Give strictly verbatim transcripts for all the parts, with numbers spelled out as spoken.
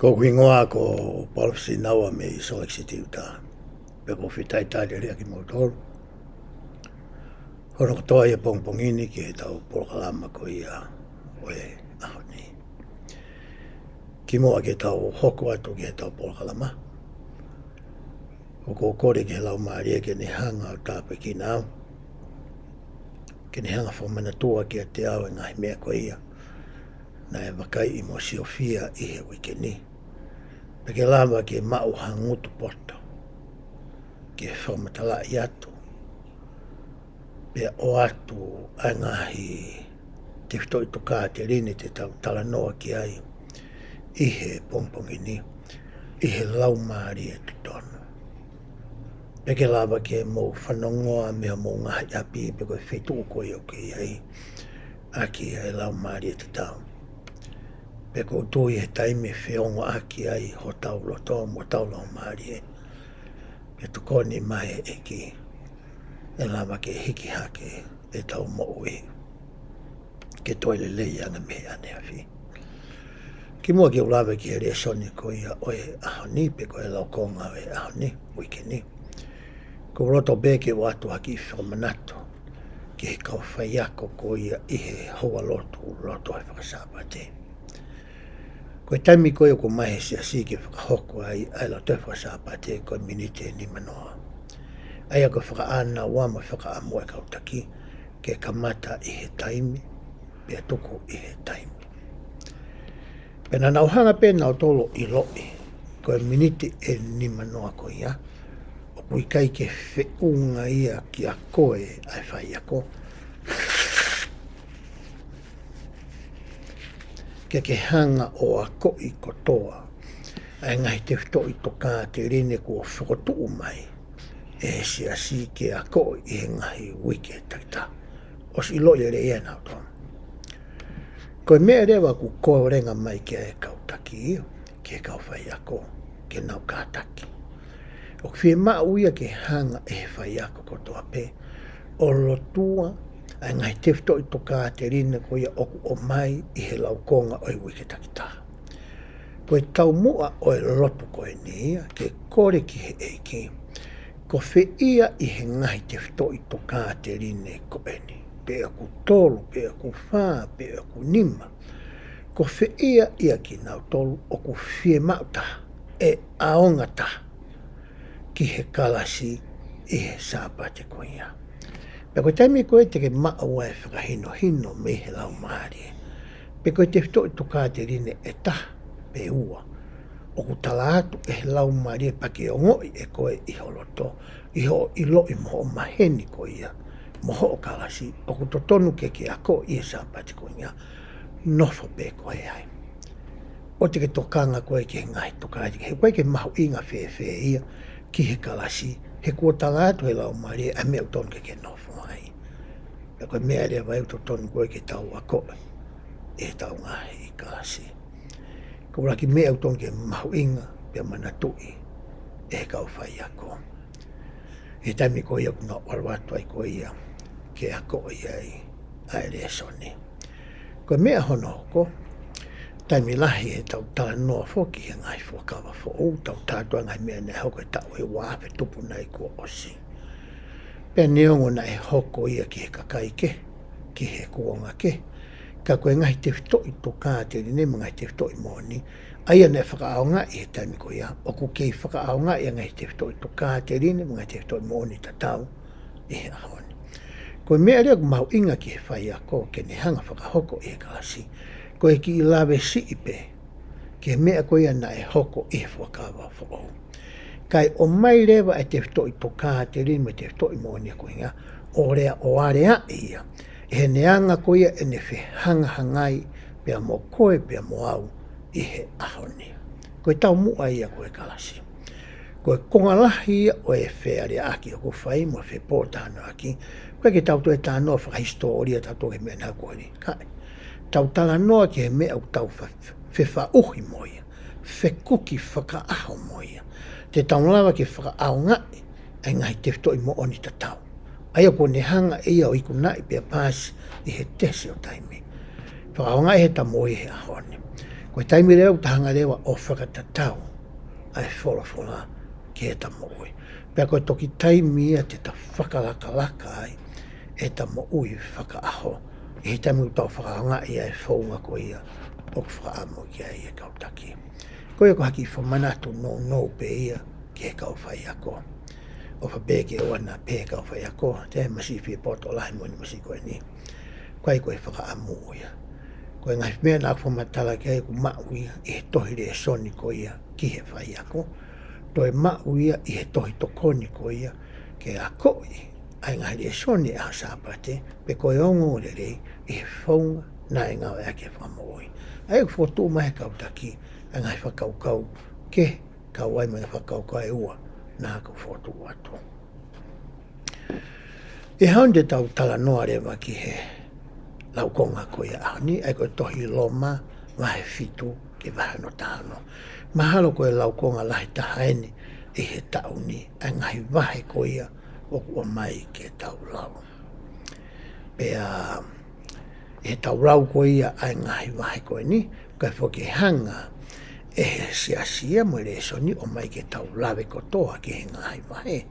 ʻOku hingoa ko Paula Sinaua mei Salt Lake City, Utah. Pea ʻoku ou fakafetaʻi talitali kimoutolu hono kotoa ʻi he pongipongi ni ki heʻetau polokalama ko ia ʻo e ʻaho ni. Kimuʻa ke tau hoko atu ki heʻetau polokalama, ʻoku ou kole ki he Laumālie ke ne hanga ʻo tāpuekina au, ke ne hanga ʻo fakamanatua kiate au e ngaahi meʻa ko ia naʻe vakaiʻi mo siofia ʻi he uike ni, pea ke lava ke maʻu ha ngutu poto ke fakamatalaʻi atu pea ʻoatu ʻa e ngaahi tefitoʻi tokāteline te tau talanoa ki ai ʻi he pongipongi ni ʻi he laumālie totonu. Pea ke lava ke mou fanongoa mei homou ngaahi ʻapi pe ko e feituʻu ko ia ʻoku ke ʻi ai, ʻaki ʻa e laumālie tatau. Pea ʻoku ou tui he taimi ʻe feongoʻaki ai hotau loto mo hotau laumālie, ʻe tokoni mai e ʻEiki ʻe lava ke hiki hake ʻetau moʻui ke toe lelei ange mei ʻaneafi. Kimuʻa ke u lave ki he lēsoni ko ia ʻo e ʻaho ni, pe ko e laukonga ʻo e ʻaho ni, uike ni, ʻoku ou loto pē ke u ʻoatu ha kiʻi fakamanatu ki he kau faiako ko ia ʻi he houalotu loto he Faka-Sāpate. Ko e taimi ko ia ʻoku ʻomai he siasi ke fakahoko ai ʻa e lotu he Faka-Sāpate ko e miniti ʻe nima noa. ʻA ia ko e fakaʻānaua mo e fakaʻamu ʻa e kau taki ke kamata ʻi he taimi, pea tuku ʻi he taimi. Pea naʻa nau hanga pē nautolu ʻo ʻiloʻi ko e miniti ʻe nima noa ko ia ʻoku ʻikai ke feʻunga ia kia koe ʻa e faiako ke ke hanga ʻo akoʻi kotoa ʻa e ngaahi tefitoʻi tokāteline kuo fokotuʻu mai ʻe he siasi ke akoʻi ʻi he ngaahi uike takitaha. ʻOsi ʻiloʻi lelei ʻe nautolu. Ko e meʻa leva ʻoku kolenga mai ki ai e kau taki, ki he kau faiako, ke nau kātaki. ʻOku fiemaʻu ia ke hanga ʻe he faiako kotoa pē ʻo lotua ʻa e ngaahi tefitoʻi tokāteline ko ia ʻoku ʻomai ʻi he laukonga ʻo e uike takitaha. Ko e taumuʻa ʻo e lotu ko eni ia ke kole ki he ʻEiki, ko fē ia ʻi he ngaahi tefitoʻi tokāteline ko eni, pe ʻoku tolu, pe ʻoku fā, pe ʻoku nima, ko fē ia ia kinautolu ʻoku fiemaʻu taha, ʻe ʻaonga taha ki he kalasi ʻi he Sāpate ko ia. Pea ko e taimi ko ē te ke maʻu ai e fakahinohino mei he Laumālie, pe ko e tefitoʻi tokāteline ʻe taha pe ua ʻoku tala atu ʻe he Laumālie pea ke ongoʻi ʻe koe ʻi ho loto, ʻi hoʻo ʻiloʻi mo hoʻo maheni ko ia mo hoʻo kalasi, ʻoku totonu ke ke akoʻi ʻi he Sāpate ko ia, nofo pē koe ai. ʻOua te ke tokanga koe ki he ngaahi tokāteline, he ʻoku ʻikai ke mahuʻinga fēfē ia ki he kalasi, he kuo tala atu ʻe he Laumālie ʻa e meʻa ʻoku totonu ke ke nofo ai. Pea ko e meʻa leva ia ʻoku totonu ko ē ke tau akoʻi ʻi heʻetau ngaahi kalasi. Ko e ʻuluaki meʻa ʻoku totonu ke mahuʻinga pea manatuʻi ʻe he kau faiako he taimi ko ia ʻoku nau ʻalu atu ai ko ia ke akoʻi ai ʻa e lēsoni. Ko e meʻa hono hoko, taimi lahi heʻetau talanoa foki he ngaahi fuakava foʻou, tau tā atu ʻa e ngaahi meʻa naʻe hoko he taʻu ʻe ua afe tupu nai kuo ʻosi. Pea neongo naʻe hoko ia ki he kakai kehe, ki he kuonga kehe, ka ko e ngaahi tefitoʻi tokāteline mo e ngaahi tefitoʻi moʻoni, ʻa ia naʻe fakaʻaongaʻi he taimi ko ia, ʻoku kei fakaʻaongaʻi ʻa e ngaahi tefitoʻi tokāteline mo e ngaahi tefitoʻi moʻoni tatau ʻi he ʻaho ni. Ko e meʻa leva ʻoku mahuʻinga ki he faiako ke ne hanga ʻo fakahoko ʻi he kalasi, ko e kiʻi lave siʻi pē ki he meʻa ko ia naʻe hoko ʻi he fuakava foʻou. Kae ʻomai leva e tefitoʻi tokāteline mo e tefitoʻi moʻoni ko ia, ʻo lea ʻo aleaʻi ia ʻe heʻene anga ko ia ʻene fehangahangai pea mo koe pea mo au ʻi he ʻaho ni. Ko e taumuʻa ia ko e kalasi. Ko e konga lahi ia ʻo e fealeaʻaki ʻoku fai mo e fepōtalanoaʻaki, ʻoku ʻikai ke tau toe talanoa fakahisitōlia tautolu ki he meʻa naʻe hoko ni. Kae tau talanoa ki he meʻa ʻoku tau fa-, fefaʻuhi mo ia, fekuki fakaʻaho mo ia, te tau lava ke fakaʻaongaʻi ʻa e ngaahi tefitoʻi moʻoni tatau, ʻa ia kuo ne hanga ʻe ia ʻo ikunaʻi pea paasi ʻi he tesi ʻo taimi. Fakaʻaongaʻi he tamoi he ʻaho ni. Ko e taimi leva ʻoku ta hanga leva ʻo fakatatau ʻa e folofola ki heʻeta moʻui. Pea ko e toki taimi ia te ta fakalakalaka ai ʻeta moʻui fakaʻaho, ʻi he taimi ʻoku tau fakaʻaongaʻi ai e founga ko ia ʻoku fakaʻamu ki ai e kau taki. Ko ia ko ha kiʻi fakamanatu nounou pē ia ki he kau faiako. ʻOfa pē ke ʻoua naʻa pehē e kau faiako, te masi fie poto lahi mo e nimasi ko eni. Ko e, ko e fakaʻamu ia. Ko e ngaahi meʻa naʻa ku fakamatala ki ai ʻoku maʻu ia ʻi he tohi lēsoni ko ia ki he faiako. Toe maʻu ia ʻi he tohi tokoni ko ia ke akoʻi ʻa e ngaahi lēsoni ʻa e Sāpate, pe ko e ongoongolelei ʻi he founga naʻe ngāueʻaki e fakamoʻui. ʻA ia ʻoku fokotuʻu mai he kau taki ʻa e ngaahi fakakaukau ke kau ai mo e ngaahi fakakaukau ʻe ua naʻa ku fokotuʻu atu. ʻI he ʻaho ni te tau talanoa leva ki he laukonga ko ia ʻaho ni, ʻa ia ko e tohi Loma vahe fitu ki he vahe hono taha ono. Mahalo ko e laukonga lahi taha eni ʻi he taʻu ni, ʻa e ngaahi vahe ko ia ʻoku ʻomai ke tau lau. Pea ʻi heʻetau lau ko ia ʻa e ngaahi vahe ko eni, ʻoku ʻikai foki ke hanga ʻe he siasi ia mo e lēsoni ʻo ʻomai ke tau lave kotoa ki he ngaahi vahe.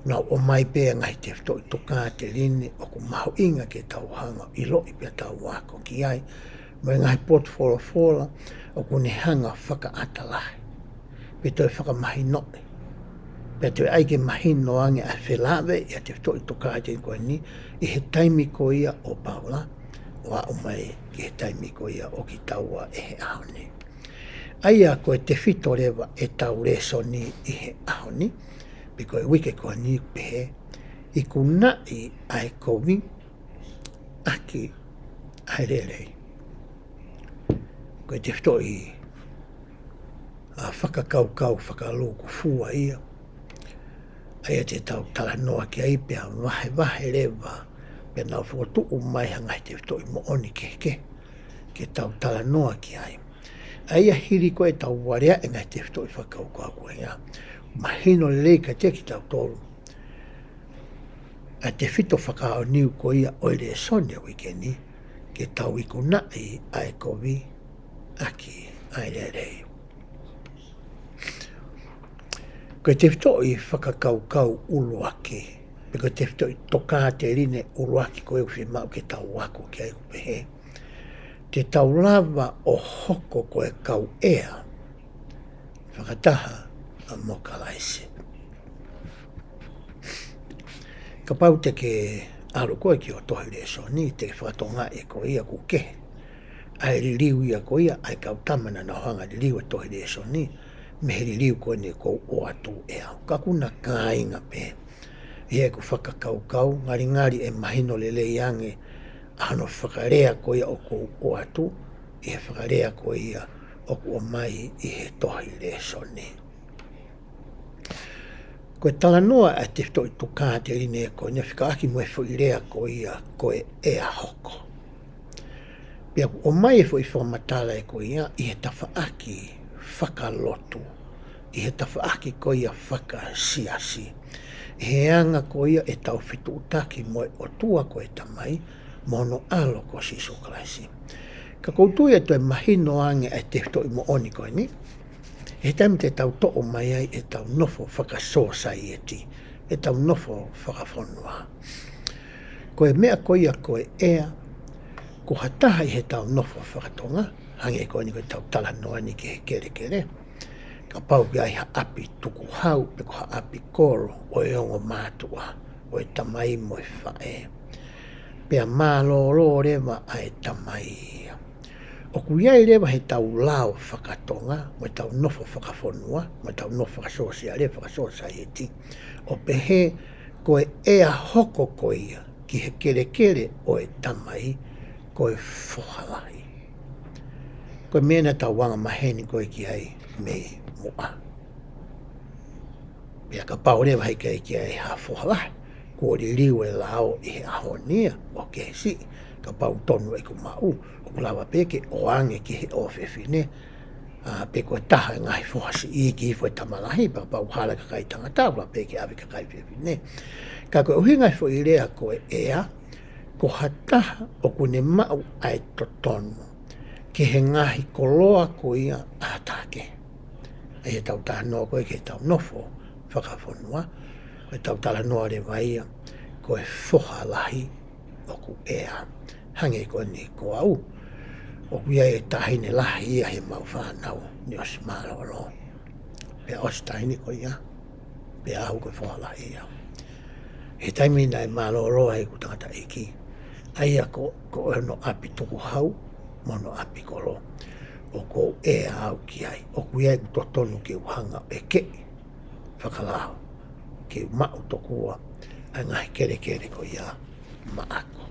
Nau ʻomai pē ʻa e ngaahi tefitoʻi tokāteline ʻoku mahuʻinga ke tau hanga ʻo ʻiloʻi pea tau ako ki ai, mo e ngaahi potu folofola ʻoku ne hanga ʻo fakaʻata lahi pe toe fakamahinoʻi, pea toe ʻai ke mahino ange ʻa e felāveʻi ʻa e tefitoʻi tokāteline ko eni ʻi he taimi ko ia ʻo Paula ʻo aʻu mai ki he taimi ko ia ʻo kitaua ʻi he ʻaho ni. ʻA ia ko e tefito leva ʻetau lēsoni ʻi he ʻaho ni, pe ko e uike ko eni, pehē: Ikunaʻi ʻa e kovi ʻaki ʻa e lelei. Ko e tefitoʻi, ʻa, fakakaukau fakalūkufua ia, ʻa ia te tau talanoa ki ai pea vahevahe leva, pea nau fokotuʻu mai ha ngaahi tefitoʻi moʻoni kehekehe ke tau talanoa ki ai. ʻA ia hili ko ʻetau valeaʻi e ngaahi tefitoʻi fakakaukau ko ia, mahino lelei kiate kitautolu ʻa e tefito fakaʻaonga ko ia ʻo e lēsoni ʻo e uike ni, ke tau ikunaʻi ʻa e kovi ʻaki ʻa e lelei. Ko e tefitoʻi fakakaukau ʻuluaki, pe ko e tefitoʻi tokāteline ʻuluaki ko ia ʻoku fiemaʻu ke tau ako ki ai ʻoku pehē: Te tau lava ʻo hoko ko e kau ʻea fakataha mo Kalaisi. Kapau te ke ʻalu koe ki hoʻo tohi lēsoni, te ke fakatokangaʻi ʻe koe ia ʻoku kehe ʻa e liliu ia ko ia ʻa e kau tama naʻa nau hanga ʻo liliu e tohi lēsoni mei he liliu ko eni ʻoku ou ʻoatu ʻe au. Ka ʻoku na kāinga pē. ʻI heʻeku fakakaukau, ngalingali ʻe mahino lelei ange ʻa hono fakalea ko ia ʻoku ou ʻoatu ʻi he fakalea ko ia ʻoku ʻomai ʻi he tohi lēsoni. Ko e talanoa ʻa e tefitoʻi tokāteline ko eni fekauʻaki mo e foʻi lea ko ia ko e ʻea hoko. Pea ʻoku ʻomai e foʻi fakamatala ko ia ʻi he tafaʻaki fakalotu, ʻi he tafaʻaki ko ia fakasiasi, ʻi he anga ko ia ʻetau fetuʻutaki mo e ʻOtua ko e Tamai mo hono ʻAlo ko Sīsū Kalaisi. Ka ʻoku ou tui ʻe toe mahino ange ʻa e tefitoʻi moʻoni ko eni ʻi he taimi te tau toʻo mai ai ʻetau nofo fakasōsaieti, ʻetau nofo fakafonua. Ko e meʻa ko ia ko e ʻea, ko ha taha ʻi heʻetau nofo fakatonga, hangē ko eni ko ʻetau talanoa ni ki he kelekele. Kapau ʻoku ʻi ai ha ʻapi tukuhau pe ko ha ʻapi kolo ʻo e ongo mātuʻa, ʻo e tamai mo e faʻē, pea mālōlō leva ʻa e tamai ia, ʻoku ʻi ai leva heʻetau lao fakatonga, mo ʻetau nofo fakafonua, mo ʻetau nofo fakasōsiale, fakasōsaieti, ʻo pehē ko e ʻea hoko ko ia ki he kelekele ʻo e tamai ko e foha lahi. Ko e meʻa naʻa tau anga maheni ko ē ki ai mei muʻa. Pea kapau leva heʻikai ke ʻi ai ha foha lahi, kuo liliu e lao ʻi he ʻaho ni ia ʻo kei siʻi. Kapau tonu ʻeku maʻu, ʻoku lava pē ke ʻoange ki he ʻofefine, ʻa, pe ko e taha e ngaahi foha siʻi ki he foʻi tama lahi, pea kapau hala e kakai tangata, ʻoku lava pē ke ʻave ki he kakai fefine. Ka ko e ʻuhinga e foʻi lea ko e ʻea, ko ha taha ʻoku ne maʻu ʻa e totonu ki he ngaahi koloa ko ia ʻa ha taha kehe. ʻA ia ʻetau talanoa ko ē ki heʻetau nofo fakafonua, ko ʻetau talanoa leva ia ko e foha lahi ʻoku ʻea. Hangē ko eni ko au, ʻoku ʻi ai e taʻahine lahi ia heʻemau fānau ni ʻosi mālōlō. Pea ʻosi taʻahine ko ia, pea au ko e foha lahi ia. He taimi naʻe mālōlō ai ʻeku tangataʻeiki, ʻa ia ko, ko hono ʻapi tukuhau mo hono ʻapi kolo, ʻoku ou ʻea au ki ai. ʻOku ʻi ai ʻeku totonu ke u hanga ʻo ʻekeʻi fakalao ke u maʻu tokua ʻa e ngaahi kelekele ko ia maʻaku.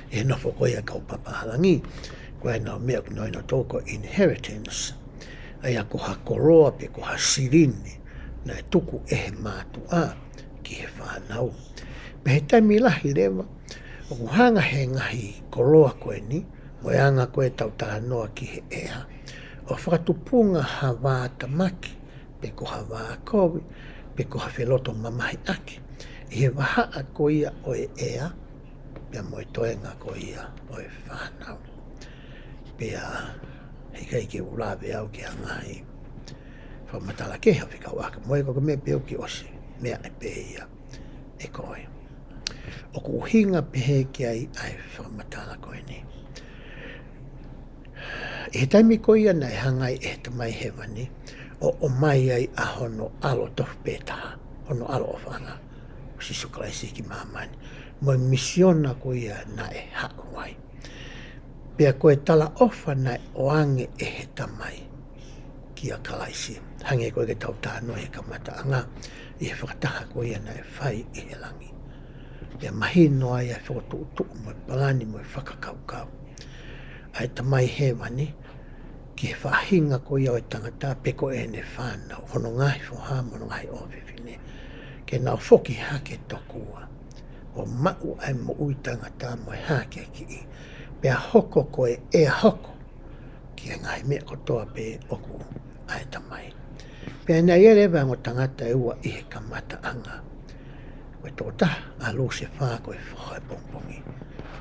ʻI he nofo ko ia ʻa e kau papa ʻa langi, ko e ʻenau meʻa ʻoku nau ʻai nautolu ko e inheritance, ʻa ia ko ha koloa pe ko ha silini naʻe tuku ʻe he mātuʻa ki he fānau. Pea he taimi lahi leva, ʻoku hanga he ngaahi koloa ko eni, mo e anga ko ē ʻetau talanoa ki he ʻea, ʻo fakatupunga ha vātamaki, pe ko ha vākovi, pe ko ha feloto mamahiʻaki ʻi he vahaʻa ko ia ʻo e ʻea, pea mo e toenga ko ia ʻo e fānau. Pea heʻikai ke u lave au ki ha ngaahi fakamatala kehe ʻa e fekauʻaki mo e ko e meʻa pē ʻoku ʻosi meaʻi pē ia ʻe koe. ʻOku ʻuhinga pehē ki ai ʻa e fakamatala ko eni. ʻI he taimi ko ia naʻe hanga ai ʻe he Tamai Hēvani ʻo ʻomai ai ʻa hono ʻAlo tofu pē taha, hono ʻAlo ʻofaʻanga, ko Sīsū Kalaisi ki māmani, mo e misiona ko ia naʻe haʻu ai. Pea ko e talaʻofa naʻe ʻoange ʻe he Tamai kia Kalaisi, hangē ko ē ko ʻetau talanoa he kamataʻanga, ʻi he fakataha ko ia naʻe fai ʻi he langi. Pea mahino ai ʻa e fokotuʻutuʻu mo e palani mo e fakakaukau ʻa e Tamai Hēvani ki he faʻahinga ko ia ʻo e tangata pe ko ʻene fānau, hono ngaahi foha mo hono ngaahi ʻofefine, ke nau foki hake tokua ʻo maʻu ʻa e moʻui taʻengata mo e hākeakiʻi, pea hoko ko e ʻea hoko ki he ngaahi meʻa kotoa pē ʻoku ʻa e Tamai. Pea naʻe ʻi ai leva e ongo tangata ʻe ua ʻi he kamataʻanga. Ko e tokotaha ʻa Lusefā, ko e foha ʻo e pongipongi.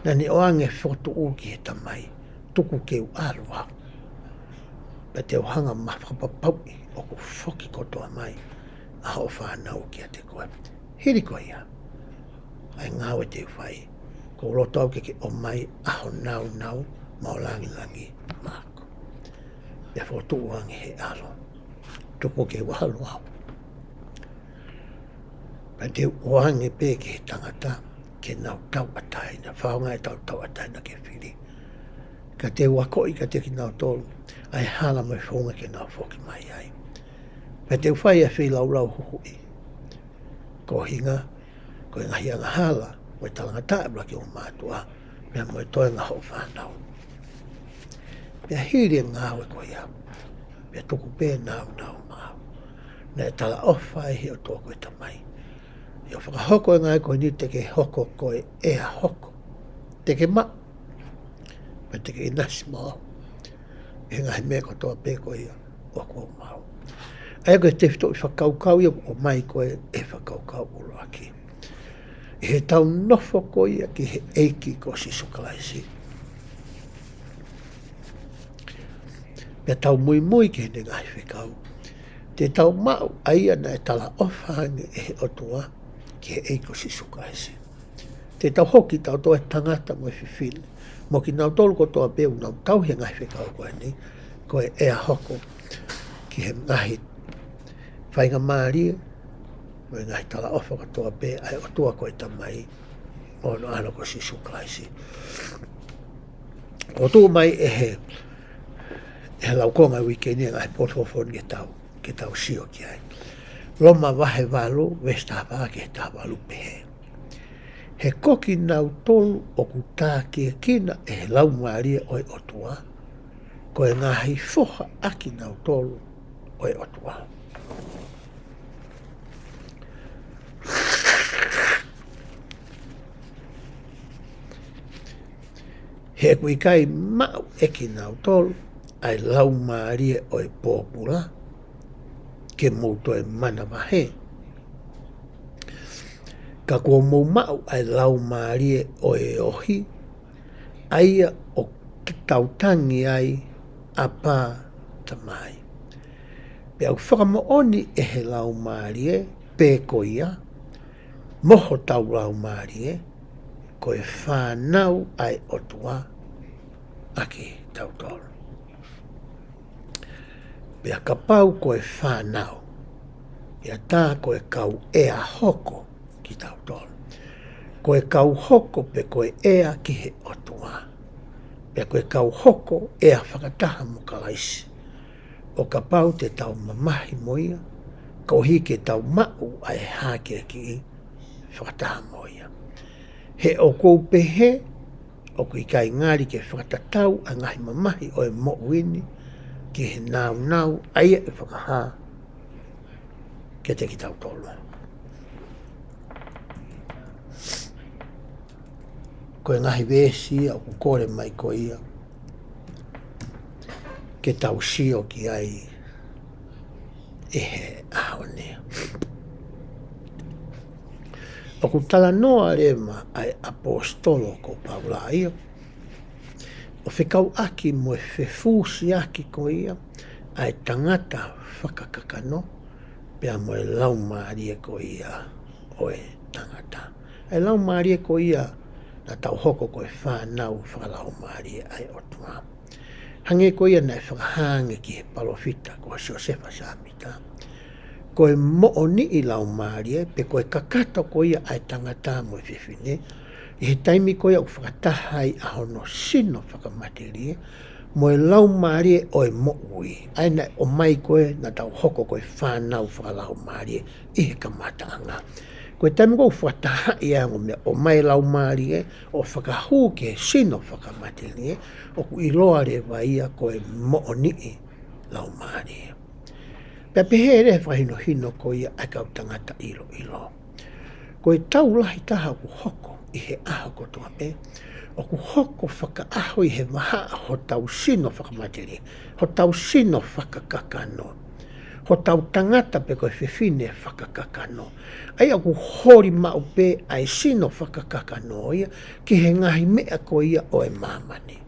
Naʻa ne ʻoange fokotuʻu ki he Tamai, tuku ke u ʻalu au, pea te u hanga ʻo fakapapauʻi ʻoku foki kotoa mai ʻa hoʻo fānau kiate koe. Hili ko ia, ʻa e ngāue te u fai, ʻoku ou loto au ke ke ʻomai ʻa ho nāunau mo ho lāngilangi maʻaku. Pea fokotuʻu ange he ʻAlo, tuku ke u ʻalu au, pea te u ʻoange pē ki he tangata ke nau tauʻatāina, fakaʻaongaʻi ʻetau tauʻatāina ke fili. Ka te u akoʻi kiate kinautolu ʻa e hala mo e founga ke nau foki mai ai. Pea te u fai ʻa e feilaulau huhuʻi, ko e ʻuhinga ko e ngaahi angahala mo e talangataʻa ʻuluaki ʻo mātuʻa, pea mo e toenga hoʻo fānau. Pea hili e ngāue ko ia, pea tuku pē nāunau maʻau. Naʻe talaʻofa ʻe he ʻOtua ko e Tamai, ʻio, fakahoko e ngāue ko eni, te ke hoko ko e ʻea hoko. Te ke maʻu, pea te ke ʻinasi mo au ʻi he ngaahi meʻa kotoa pē ko ia ʻoku ou maʻu. ʻA ia ko e tefitoʻi fakakaukau ia ʻoku ʻomai ko ē ʻe he fakakaukau ʻuluaki. ʻI heʻetau nofo ko ia ki he ʻEiki ko Sīsū Kalaisi, pea tau muimui ki heʻene ngaahi fekau, te tau maʻu ʻa ia naʻe talaʻofa ange ʻe he ʻOtua ki he ʻEiki ko Sīsū Kalaisi. Te tau hoko kitautolu ʻa e tangata mo e fefine, mo kinautolu kotoa pē ʻoku nau tauhi e ngaahi fekau ko eni, ko e ʻea hoko ki he ngaahi faingamālie mo e ngaahi talaʻofa kotoa pē ʻa e ʻOtua ko e Tamai, ʻo hono ʻAlo ko Sīsū Kalaisi. ʻOku tuʻu mai ʻe he, ʻe he laukonga uike ni e ngaahi potu fakafofonga ke tau, ke tau sio ki ai. Loma vahe valu, veesi taha fā ki he taha valu, pehē: He ko kinautolu ʻoku tākiekina ʻe he Laumālie ʻo e ʻOtua, ko e ngaahi foha ʻa kinautolu ʻo e ʻOtua. He ʻoku ʻikai maʻu ʻe kinautolu ʻa e laumālie ʻo e pōpula ke mou toe manavahē, Ka kuo mou maʻu ʻa e laumālie ʻo e ohi, ʻa ia ʻoku tau tangi ai, ʻApā, Tamai. Pea ʻoku fakamoʻoni ʻe he laumālie pē ko ia, mo hotau laumālie, ko e fānau ʻa e ʻOtua ʻa kitautolu. Pea kapau ko e fānau, ʻe tā ko e kau ʻea hoko kitautolu. Ko e kau hoko pē ko e ʻea ki he ʻOtua. Pea ko e kau hoko ʻea fakataha mo Kalaisi. ʻO kapau te tau mamahi mo ia, koeʻuhi ke tau maʻu ʻa e hākeakiʻi fakataha mo ia. He ʻoku ou pehē, ʻoku ʻikai ngali ke fakatatau ʻa e ngaahi mamahi ʻo e moʻui ni ki he nāunau ʻa ia ʻe fakahā kiate kitautolu. Ko e ngaahi veesi ia ʻoku kole mai ko ia ke tau sio ki ai ʻi he ʻaho ni. ʻOku talanoa leva ʻa e ʻaposetolo ko Paula ia ʻo fekauʻaki mo e fefusiaki ko ia ʻa e tangata fakakakano pea mo e laumālie ko ia ʻo e tangata. ʻA e laumālie ko ia naʻa tau hoko ko e fānau fakalaumālie ʻa e ʻOtua. Hangē ko ia naʻe fakahā ange ki he palōfita ko Siosefa Sāmita. Ko e moʻoniʻi laumālie, pe ko e kakato ko ia ʻa e tangata mo e fefine, ʻi he taimi ko ia ʻoku fakataha ai ʻa hono sino fakamatelie, mo e laumālie ʻo e moʻui. ʻA ia naʻe ʻomai ko ē naʻa tau hoko ko e fānau fakalaumālie ʻi he kamataʻanga. Ko e taimi ko ē ʻoku fakatahaʻi ʻa e ongo meʻa ʻomai laumālie, ʻo fakahū ki he sino fakamatelie, ʻoku ʻiloa leva ia ko e moʻoniʻi laumālie. Pea pehē leva he fakahinohino ko ia ʻa e kau tangata ʻiloʻilo. Ko e tau lahi taha ʻoku hoko ʻi he ʻaho kotoa pē, ʻoku hoko fakaʻaho ʻi he vahaʻa hotau sino fakamatelie, hotau sino fakakakano, hotau tangata pe ko e fefine fakakakano. ʻA ia ʻoku holi maʻu pē ʻa e sino fakakakano ia ki he ngaahi meʻa ko ia ʻo e māmani.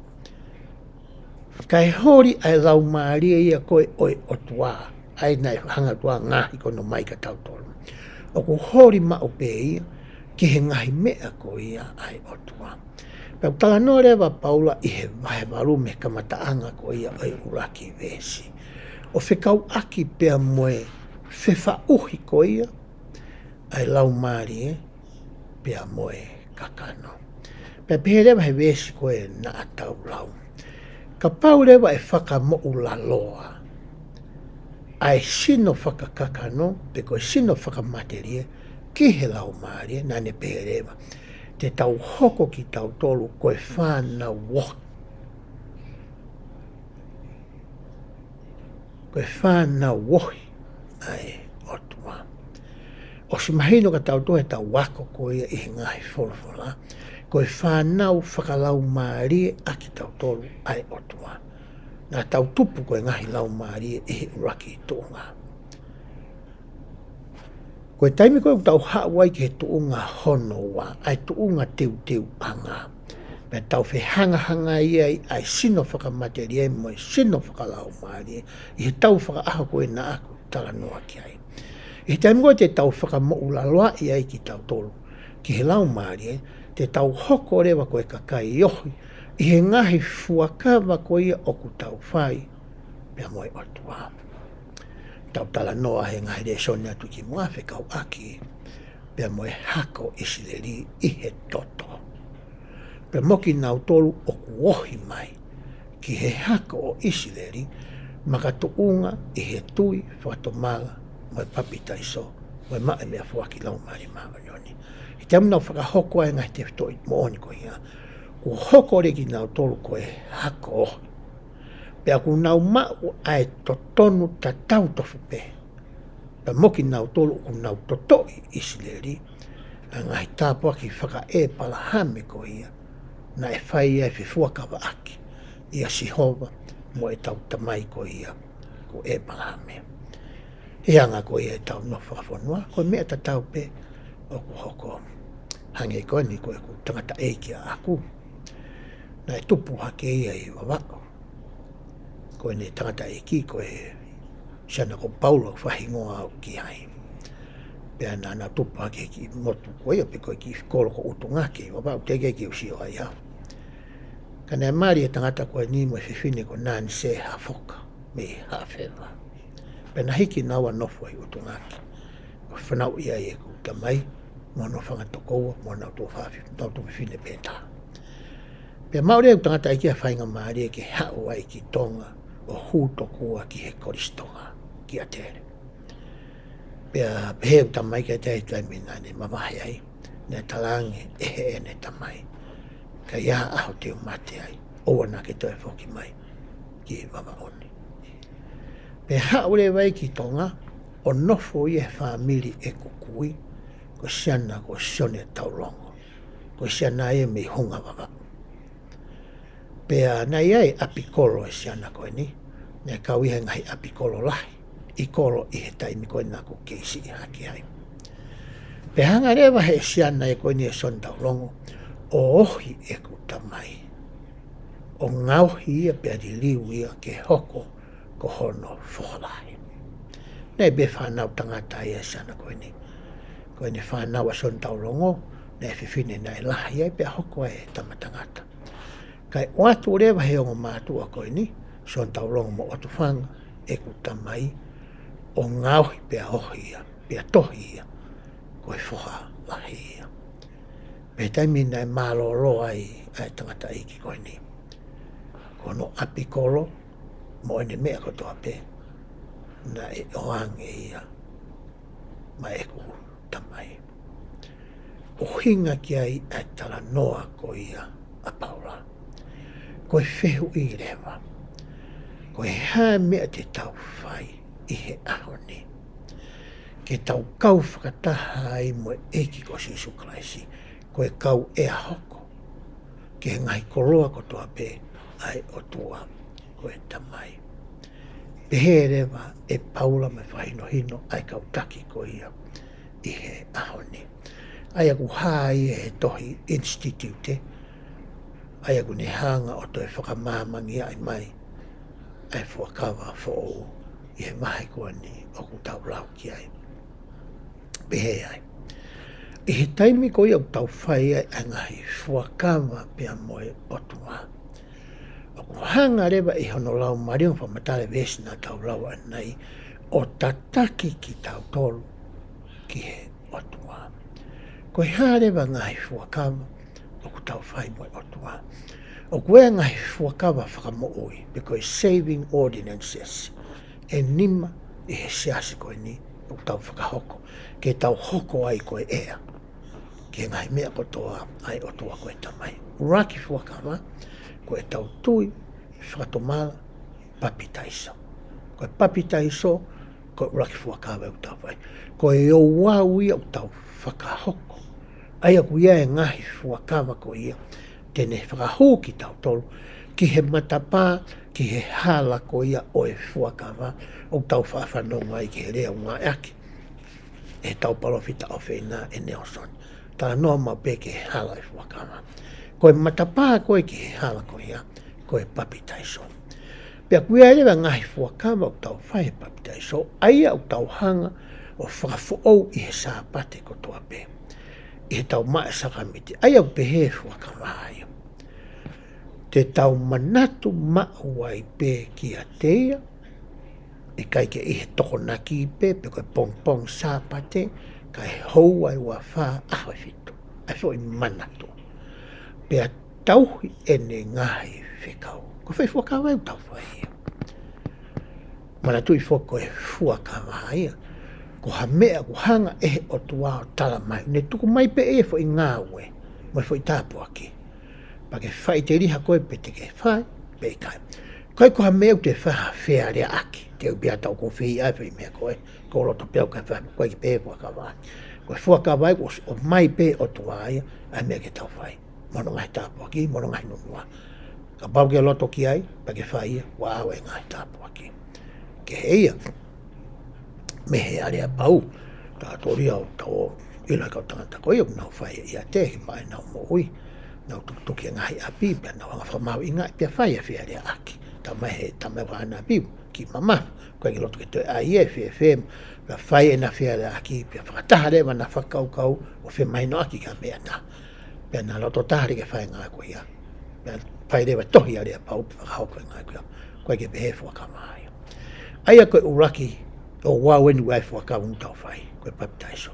Kae holi ʻa e laumālie ia ko ē ʻo e ʻOtua, ʻa ia naʻe hanga ʻOtua ngaohi ko hono ʻomai kia tautolu. ʻOku holi maʻu pē ia ki he ngaahi meʻa ko ia ʻa e ʻOtua. Pea ʻoku talanoa leva Paula ʻi he vahe valu mei he kamataʻanga ko ia ʻo e ʻuluaki veesi, ʻo fekauʻaki pea mo e fefaʻuhi ko ia ʻa e laumālie pea mo e kakano. Pea pehē leva he veesi ko ē naʻa tau lau, kapau leva ʻe fakamoʻulaloa ʻa e sino fakakakano pe ko e sino fakamatelie ki he laumālie, naʻa ne pehē leva, te tau hoko kitautolu ko e fānau ohi. Ko e fānau ohi ʻa e ʻOtua. ʻOsi mahino kia tautolu he tau ako ko ia ʻi he ngaahi folofola, ko e fānau fakalaumālie ʻa kitautolu ʻa e ʻOtua. Naʻa tau tupu ko e ngaahi laumālie ʻi he ʻuluaki tuʻunga. Ko e taimi ko ē ʻoku tau haʻu ai ki he tuʻunga hono ua, ʻa e tuʻunga teuteuʻanga, pea tau fehangahangai ai ʻa e sino fakamatelie mo e sino fakalaumālie, ʻi he tau fakaʻaho ko ē naʻa ku talanoa ki ai. ʻI he taimi ko ē te tau fakamoʻulaloaʻi ai kitautolu ki he laumālie, te tau hoko leva ko e kakai ohi ʻi he ngaahi fuakava ko ia ʻoku tau fai pea mo e ʻOtua. Tau talanoa he ngaahi lēsoni atu ki muʻa fekauʻaki pea mo e hako ʻIsileli ʻi he toto. Pea mo kinautolu ʻoku ohi mai ki he hako ʻo ʻIsileli, makatuʻunga ʻi he tui fakatomala mo e papitaiso mo e maʻu e meʻafoaki Laumālie Māʻoniʻoni. He taimi naʻa nau fakahoko ai e ngaahi tefitoʻi moʻoni ko ia, kuo hoko leva kinautolu ko e hako ohi. Pea kuo nau maʻu ʻa e totonu tatau tofu pē pea mo kinautolu ʻoku nau totoʻi ʻIsileli, ʻa e ngaahi tāpuaki fakaʻĒpalahame ko ia naʻe fai ai e fefuakavaʻaki ʻia Sihova mo ʻetau tamai ko ia ko ʻĒpalahame. He anga ko ia ʻetau nofo fakafonua, ko e meʻa tatau pē ʻoku hoko. Hangē ko eni ko ʻeku tangataʻeiki ʻaʻaku, naʻe tupu hake ia ʻi Vavaʻu. Ko ʻene tangataʻeiki ko e siana ko Paula ʻoku faʻa hingoa au ki ai. Pea naʻa na tupu hake ki he motu ko ia pe ko e kiʻi kolo ko ʻUtungaki ʻi Vavaʻu, teʻeki ke u sio ai au. Ka naʻe mali e tangata ko eni mo e fefine ko Nanise Hafoka mei Haʻafeva. Pea na hiki naua ʻo nofo ʻi ʻUtungaki. ʻO fanauʻi ai ʻeku tamai, mo hono fanga tokoua, mo honau tuofāfi-, honau tuofefine pē taha. Pea maʻu leva ʻeku tangataʻeiki ha faingamālie ke haʻu ai ki Tonga, ʻo hū tokua ki he Kolisi Tonga, ki ʻAtele. Pea pehē ʻeku tamai kiate au he taimi naʻa ne mavahe ai, naʻe talaange ʻe heʻene tamai, ka ʻi ha ʻaho te u mate ai, ʻoua naʻa ke toe foki mai ki Vavaʻu ni. Pea haʻu leva ia ki Tonga, ʻo nofo ia he fāmili ʻeku kui, ko e siana ko Sione Taulongo. Ko e siana ia mei Hunga Vavaʻu. Pea naʻe ʻi ai e ʻapikolo e siana ko eni, naʻe kau ia he ngaahi ʻapikolo lahi ʻi kolo ʻi he taimi ko ē naʻa ku kei siʻi hake ai. Pea hanga leva he siana ia ko eni ʻe Sione Taulongo ʻo ohi ʻeku tamai, ʻo ngaohi ia pea liliu ia ke hoko ko hono foha lahi. Naʻe ʻi ai pē fānau tangata ia e siana ko eni. Ko ʻene fānau ʻa Sione Taulongo, naʻe fefine naʻe lahi ai pea hoko ai e tama tangata. Kae ʻoatu leva he ongo mātuʻa ko eni, Sione Taulongo mo ʻOtufanga, ʻeku tamai, ʻo ngaohi pea ohi ia, pea tohi ia ko e foha lahi ia. Pea taimi naʻe mālōlō ai ʻa e tangataʻeiki ko eni, ko hono ʻapikolo mo ʻene meʻa kotoa pē, naʻe ʻoange ia maʻa ʻeku tamai. ʻUhinga ki ai ʻa e talanoa ko ia ʻa Paula. Ko e fehuʻi leva, ko e hā e meʻa te tau fai ʻi he ʻaho ni ke tau kau fakataha ai mo e ʻEiki ko Sīsū Kalaisi, ko e kau ʻea hoko ki he ngaahi koloa kotoa pē ʻa e ʻOtua ko e Tamai. Pehē leva ʻe Paula mo e fakahinohino ʻa e kau taki ko ia ʻi he ʻaho ni. ʻA ia ʻoku hā ia he tohi Institute, ʻa ia ʻoku ne hanga ʻo toe fakamāmangiaʻi mai ʻa e Fuakava Foʻou ʻi he vahe ko eni ʻoku tau lau ki ai. Pehē ai, ʻi he taimi ko ia ʻoku tau fai ai ʻa e ngaahi fuakava pea mo e ʻOtua, ʻoku hanga leva ʻe hono Laumālie ʻo fakamatala e veesi naʻa tau lau ʻanenai, ʻo tataki kitautolu ki he ʻOtua. Ko e hā leva e ngaahi fuakava ʻoku tau fai mo e ʻOtua? ʻOku ʻi ai e ngaahi fuakava fakamoʻui, pe ko e saving ordinances, ʻe nima ʻi he siasi ko eni ʻoku tau fakahoko, ke tau hoko ai ko e ʻea ki he ngaahi meʻa kotoa ʻa e ʻOtua ko e Tamai. ʻUluaki fuakava, ko ʻetau tui, fakatomala, papitaiso. Ko e papitaiso, ko e ʻuluaki fuakava ʻoku tau fai. Ko e ouau ia ʻoku tau fakahoko. ʻA ia ʻoku ʻi ai e ngaahi fuakava ko ia te ne fakahū kitautolu ki he matapā, ki he hala ko ia ʻo e fuakava ʻoku tau faʻa fanongo ai ki he lea ʻoku ngāueʻaki ʻe heʻetau palōfita ʻofeina ʻe Nelson. Talanoa maʻu pē ki he hala ʻo e fuakava. Ko e matapā ko ē ki he hala ko ia, ko e papitaiso. Pea ʻoku ʻi ai leva e ngaahi fuakava ʻoku tau fai he papitaiso, ʻa ia ʻoku tau hanga ʻo fakafoʻou ʻi he Sāpate kotoa pē ʻi heʻetau maʻu e sākalamēniti. ʻA ia ʻoku pehē e fuakava ia, te tau manatu maʻu ai pē kiate ia, ʻikai ke ʻi he Tokonaki pē, pe ko e pongipongi Sāpate, kae houa ʻe uafā, ʻaho ʻe fitu. ʻA e foʻi manatu. Pea tauhi ʻene ngaahi fekau. Ko e foʻi fuakava ia ʻoku tau fai ia. Manatuʻi foki ko e fuakava ia, ko ha meʻa ʻoku hanga ʻe he ʻOtua ʻo talamai, ne tuku mai pē ʻe ia e foʻi ngāue mo e foʻi tāpuaki, pea ke faʻiteliha koe pe te ke fai pe ʻikai. ʻIkai ko ha meʻa ʻoku te fai ha fealeaʻaki, te u pehē ʻe au ʻoku ou fai ʻa e foʻi meʻa ko ē, ʻoku ou loto pē au ke fai, ʻoku ʻikai ke pehē e fuakava. Ko e fuakava ia ʻoku ʻomai pē ʻe he ʻOtua ia ʻa e meʻa ke tau fai, mo hono ngaahi tāpuaki, mo hono ngaahi nunuʻa. Kapau ʻoku ke loto ki ai, pea ke fai ia, ʻoku ʻaʻau e ngaahi tāpuaki. Kehe ia mei he aleapau, tā tōlia ʻo tau ʻIlo e kau tangata ko ia ʻoku nau fai e ʻiate, he maʻa ʻenau moʻui, nau tukituki e ngaahi ʻapi, pea nau hanga fakamahuʻingaʻi, pea fai e fealeaʻaki. Talamai he, talamai ʻe he ʻapi, ki mamafa, ʻoku ʻikai ke loto ke toe ʻai e fēfē, pea fai ʻena fealeaʻaki, pea fakataha leva ʻena fakakaukau, ʻo femahinoʻaki ki ha meʻa taha. Pea na loto taha leva ke fai e ngāue ko ia. Pea fai leva tohi ʻa Leapaupi fakahoko e ngāue ko ia. ʻOku ʻikai ke pehē e fuakava ia. ʻA ia ko e ʻuluaki, ʻo ʻoku ʻi ai ʻeni ʻa e fuakava ʻoku tau fai, ko e papitaiso.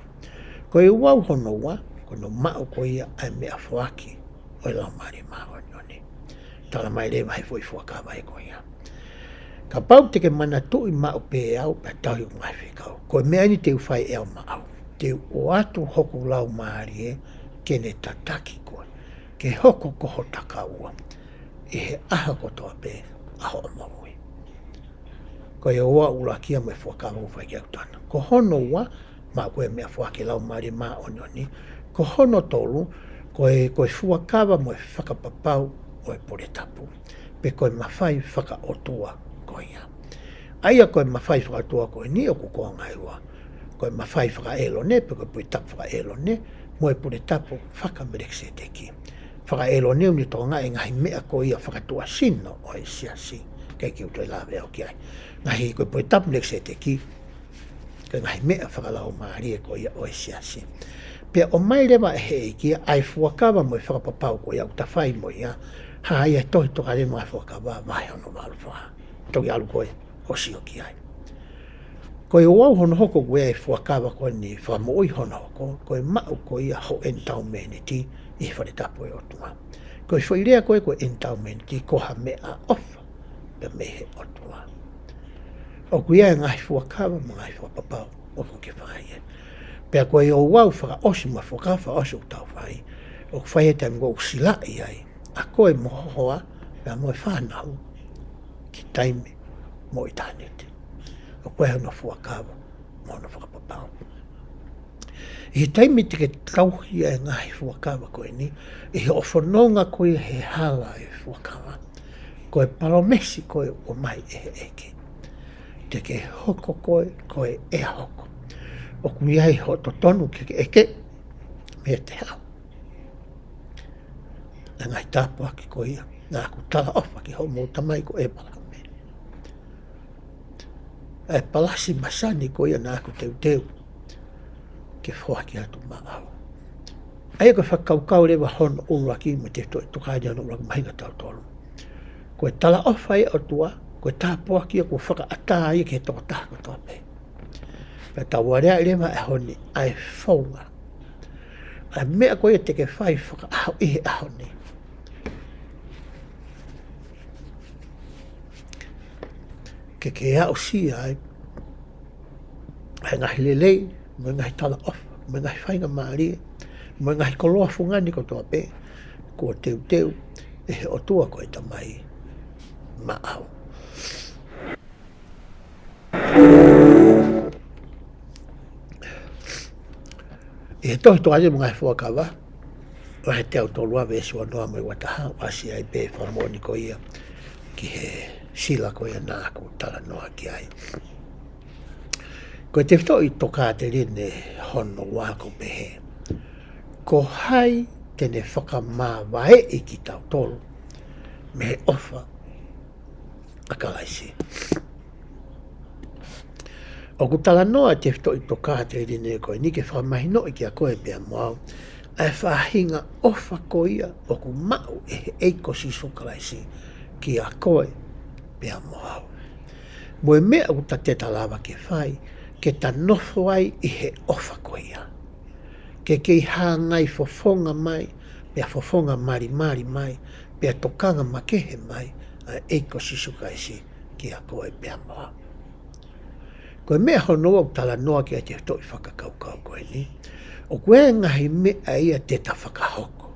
Ko e ouau hono ua, ko hono maʻu ko ia ʻa e meʻafoaki ʻo e Laumālie Māʻoniʻoni. Talamai leva he foʻi fuakava ko ia. Kapau te ke manatuʻi maʻu pē au pea tauhi hoku ngaahi fekau. Ko e meʻa ʻeni te u fai ʻe au maʻau. Te u ʻoatu hoku Laumālie ke ne tataki koe, ke hoko ko ho takaua ʻi he ʻaho kotoa pē ʻa hoʻo moʻui. Ko e ouau ʻuluaki ia mo e fuakava ʻoku fai ki ai ʻa e ʻOtua. Ko hono ua, maʻu ko e meʻafoaki Laumālie Māʻoniʻoni. Ko hono tolu, ko e, ko e fuakava mo e fakapapau ʻo e pule tapu. Pe ko e mafai fakaʻotua ko ia. ʻA ia ko e mafai fakaʻotua ko eni ʻoku konga ʻe ua. Ko e mafai fakaʻĒlone, pe ko e pule tapu fakaʻĒlone, mo e pule tapu fakaMelekiseteki. FakaʻĒlone ʻoku ne tokangaʻi e ngaahi meʻa ko ia fakatuʻasino ʻo e siasi. ʻIkai ke u toe lave au ki ai. Ngaahi ko e pule tapu Melekiseteki, ko e ngaahi meʻa fakalaumālie ko ia ʻo e siasi. Pea ʻomai leva ʻe he ʻEiki ia ʻa e fuakava mo e fakapapau ko ia ʻoku ta fai mo ia, hā ia he tohi Tokāteline mo e Ngaahi Fuakava vahe hono valu fā. Toki ʻalu koe ʻo sio ki ai. Ko e ouau hono hoko ʻoku ʻi ai e fuakava ko eni fakamoʻui hono hoko, ko e maʻu ko ia ho ʻenitaumēniti ʻi he fale tapu ʻo e ʻOtua. Ko e foʻi lea ko ē ko e ʻenitaumēniti ko ha meʻaʻofa pē mei he ʻOtua. ʻOku ʻi ai e ngaahi fuakava mo e ngaahi fakapapau ʻoku ke fai ē. Pea ko e ouau fakaʻosi mo e fuakava fakaʻosi ʻoku tau fai, ʻoku fai he taimi ko ē ʻoku silaʻi ai ʻa koe mo ho hoa, pea mo e fānau, ki taimi mo ʻitāniti. ʻOku ʻi ai hono fuakava mo hono fakapapau. ʻI he taimi te ke tauhi ai e ngaahi fuakava ko eni, ʻi hoʻo fononga ko ia he hala ʻo e fuakava, ko e palōmesi ko ē ʻoku ʻomai ʻe he ʻEiki. Te ke hoko koe ko e ʻea hoko. ʻOku ʻi ai hoʻo totonu ke ke ʻeke meiate au ʻa e ngaahi tāpuaki ko ia naʻa ku talaʻofa ki hoʻomou tamai ko ʻĒpalahame, ʻa e palasi masani ko ia naʻa ku teuteu ke foaki atu maʻau. ʻA ia ko e fakakaukau leva hono ʻuluaki mo e tefitoʻi Tokāteline hono ʻuluaki mahuʻinga kia tautolu. Ko e talaʻofa ia ʻa e ʻOtua, ko e tāpuaki ia kuo fakaʻatā ia ki he tokotaha kotoa pē. Pea tau aleaʻi leva he ʻaho ni ʻa e founga, ʻa e meʻa ko ia te ke fai fakaʻaho ʻi he ʻaho ni, ke ke aʻusia ai ʻa e ngaahi lelei, mo e ngaahi talaʻofa, mo e ngaahi faingamālie, mo e ngaahi koloa fungani kotoa pē kuo teuteu ʻe he ʻOtua ko e Tamai maʻau. ʻI he tohi Tokāteline mo e Ngaahi Fuakava, vahe teau tolu ua, veesi ua noa mo e ua taha, ʻoku ʻasi ai pē fakamoʻoni ko ia ki he sila ko ia naʻa ku talanoa ki ai. Ko e tefitoʻi Tokāteline hono ua ʻoku pehē: Ko hai te ne fakamavaeʻi kitautolu mei he ʻofa ʻa Kalaisi? ʻOku talanoa e tefitoʻi Tokāteline ko eni ke fakamahinoʻi kia koe pea mo au ʻa e faʻahinga ʻofa ko ia ʻoku maʻu ʻe he ʻEiki ko Sīsū Kalaisi kia koe pea mo au, mo e meʻa ʻoku ta, te ta lava ke fai ke ta nofo ai ʻi he ʻofa ko ia. Ke kei hāngai fofonga mai, pea fofonga malimali mai, pea tokanga makehe mai ʻa e ʻEiki ko Sīsū Kalaisi kia koe pea mo au. Ko e meʻa hono ua ʻoku talanoa ki ai e tefitoʻi fakakaukau ko eni, ʻoku ʻi ai e ngaahi meʻa ia te ta fakahoko,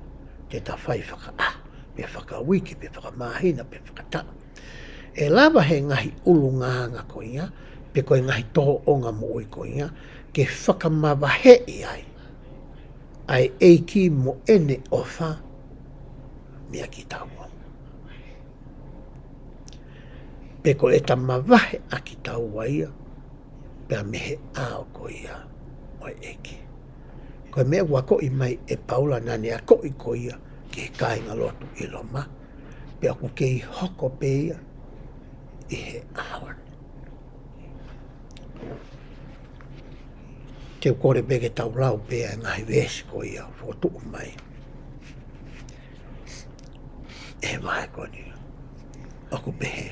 te ta fai fakaʻaho, pe fakauike, pe fakamāhina, pe fakataʻu. ʻE lava ʻe he ngaahi ʻulungaanga ko ia, pe ko e ngaahi tōʻonga moʻui ko ia, ke fakamavaheʻi ai ʻa e ʻEiki mo ʻene ʻofa meiate kitaua. Pe ko ʻeta mavahe ʻa kitaua ia pea mei he ʻao ko ia ʻo e ʻEiki. Ko e meʻa ʻoku akoʻi mai ʻe Paula naʻa ne akoʻi ko ia ki he kāingalotu ʻi Loma, pea ʻoku kei hoko pē ia ʻi he ʻaho ni. Te u kole pē ke tau lau pē ʻa e ngaahi veesi ko ia ʻoku fokotuʻu mai ʻi he vahe ko eni. ʻOku pehē.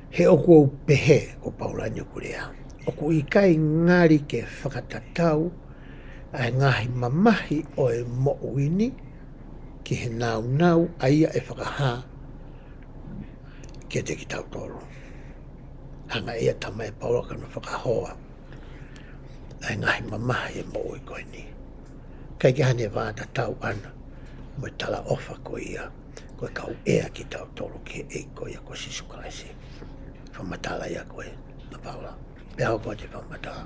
He ʻoku ou pehē, ko Paula eni ʻoku lea, ʻoku ʻikai ngali ke fakatatau ʻa e ngaahi mamahi ʻo e moʻui ni ki he nāunau ʻa ia ʻe fakahā kiate kitautolu. Hanga ʻe ia ʻo tala mai ʻe Paula ke ne fakahoa ʻa e ngaahi mamahi ʻo e moʻui ko eni. ʻIkai ke ʻi ai hano vātatau ʻana mo e talaʻofa ko ia, ko e kau ʻea kitautolu ki he ʻEiki ko ia ko Sīsū Kalaisi. Fakamatala ia ko ē ʻa Paula. Pea hoko atu e fakamatala.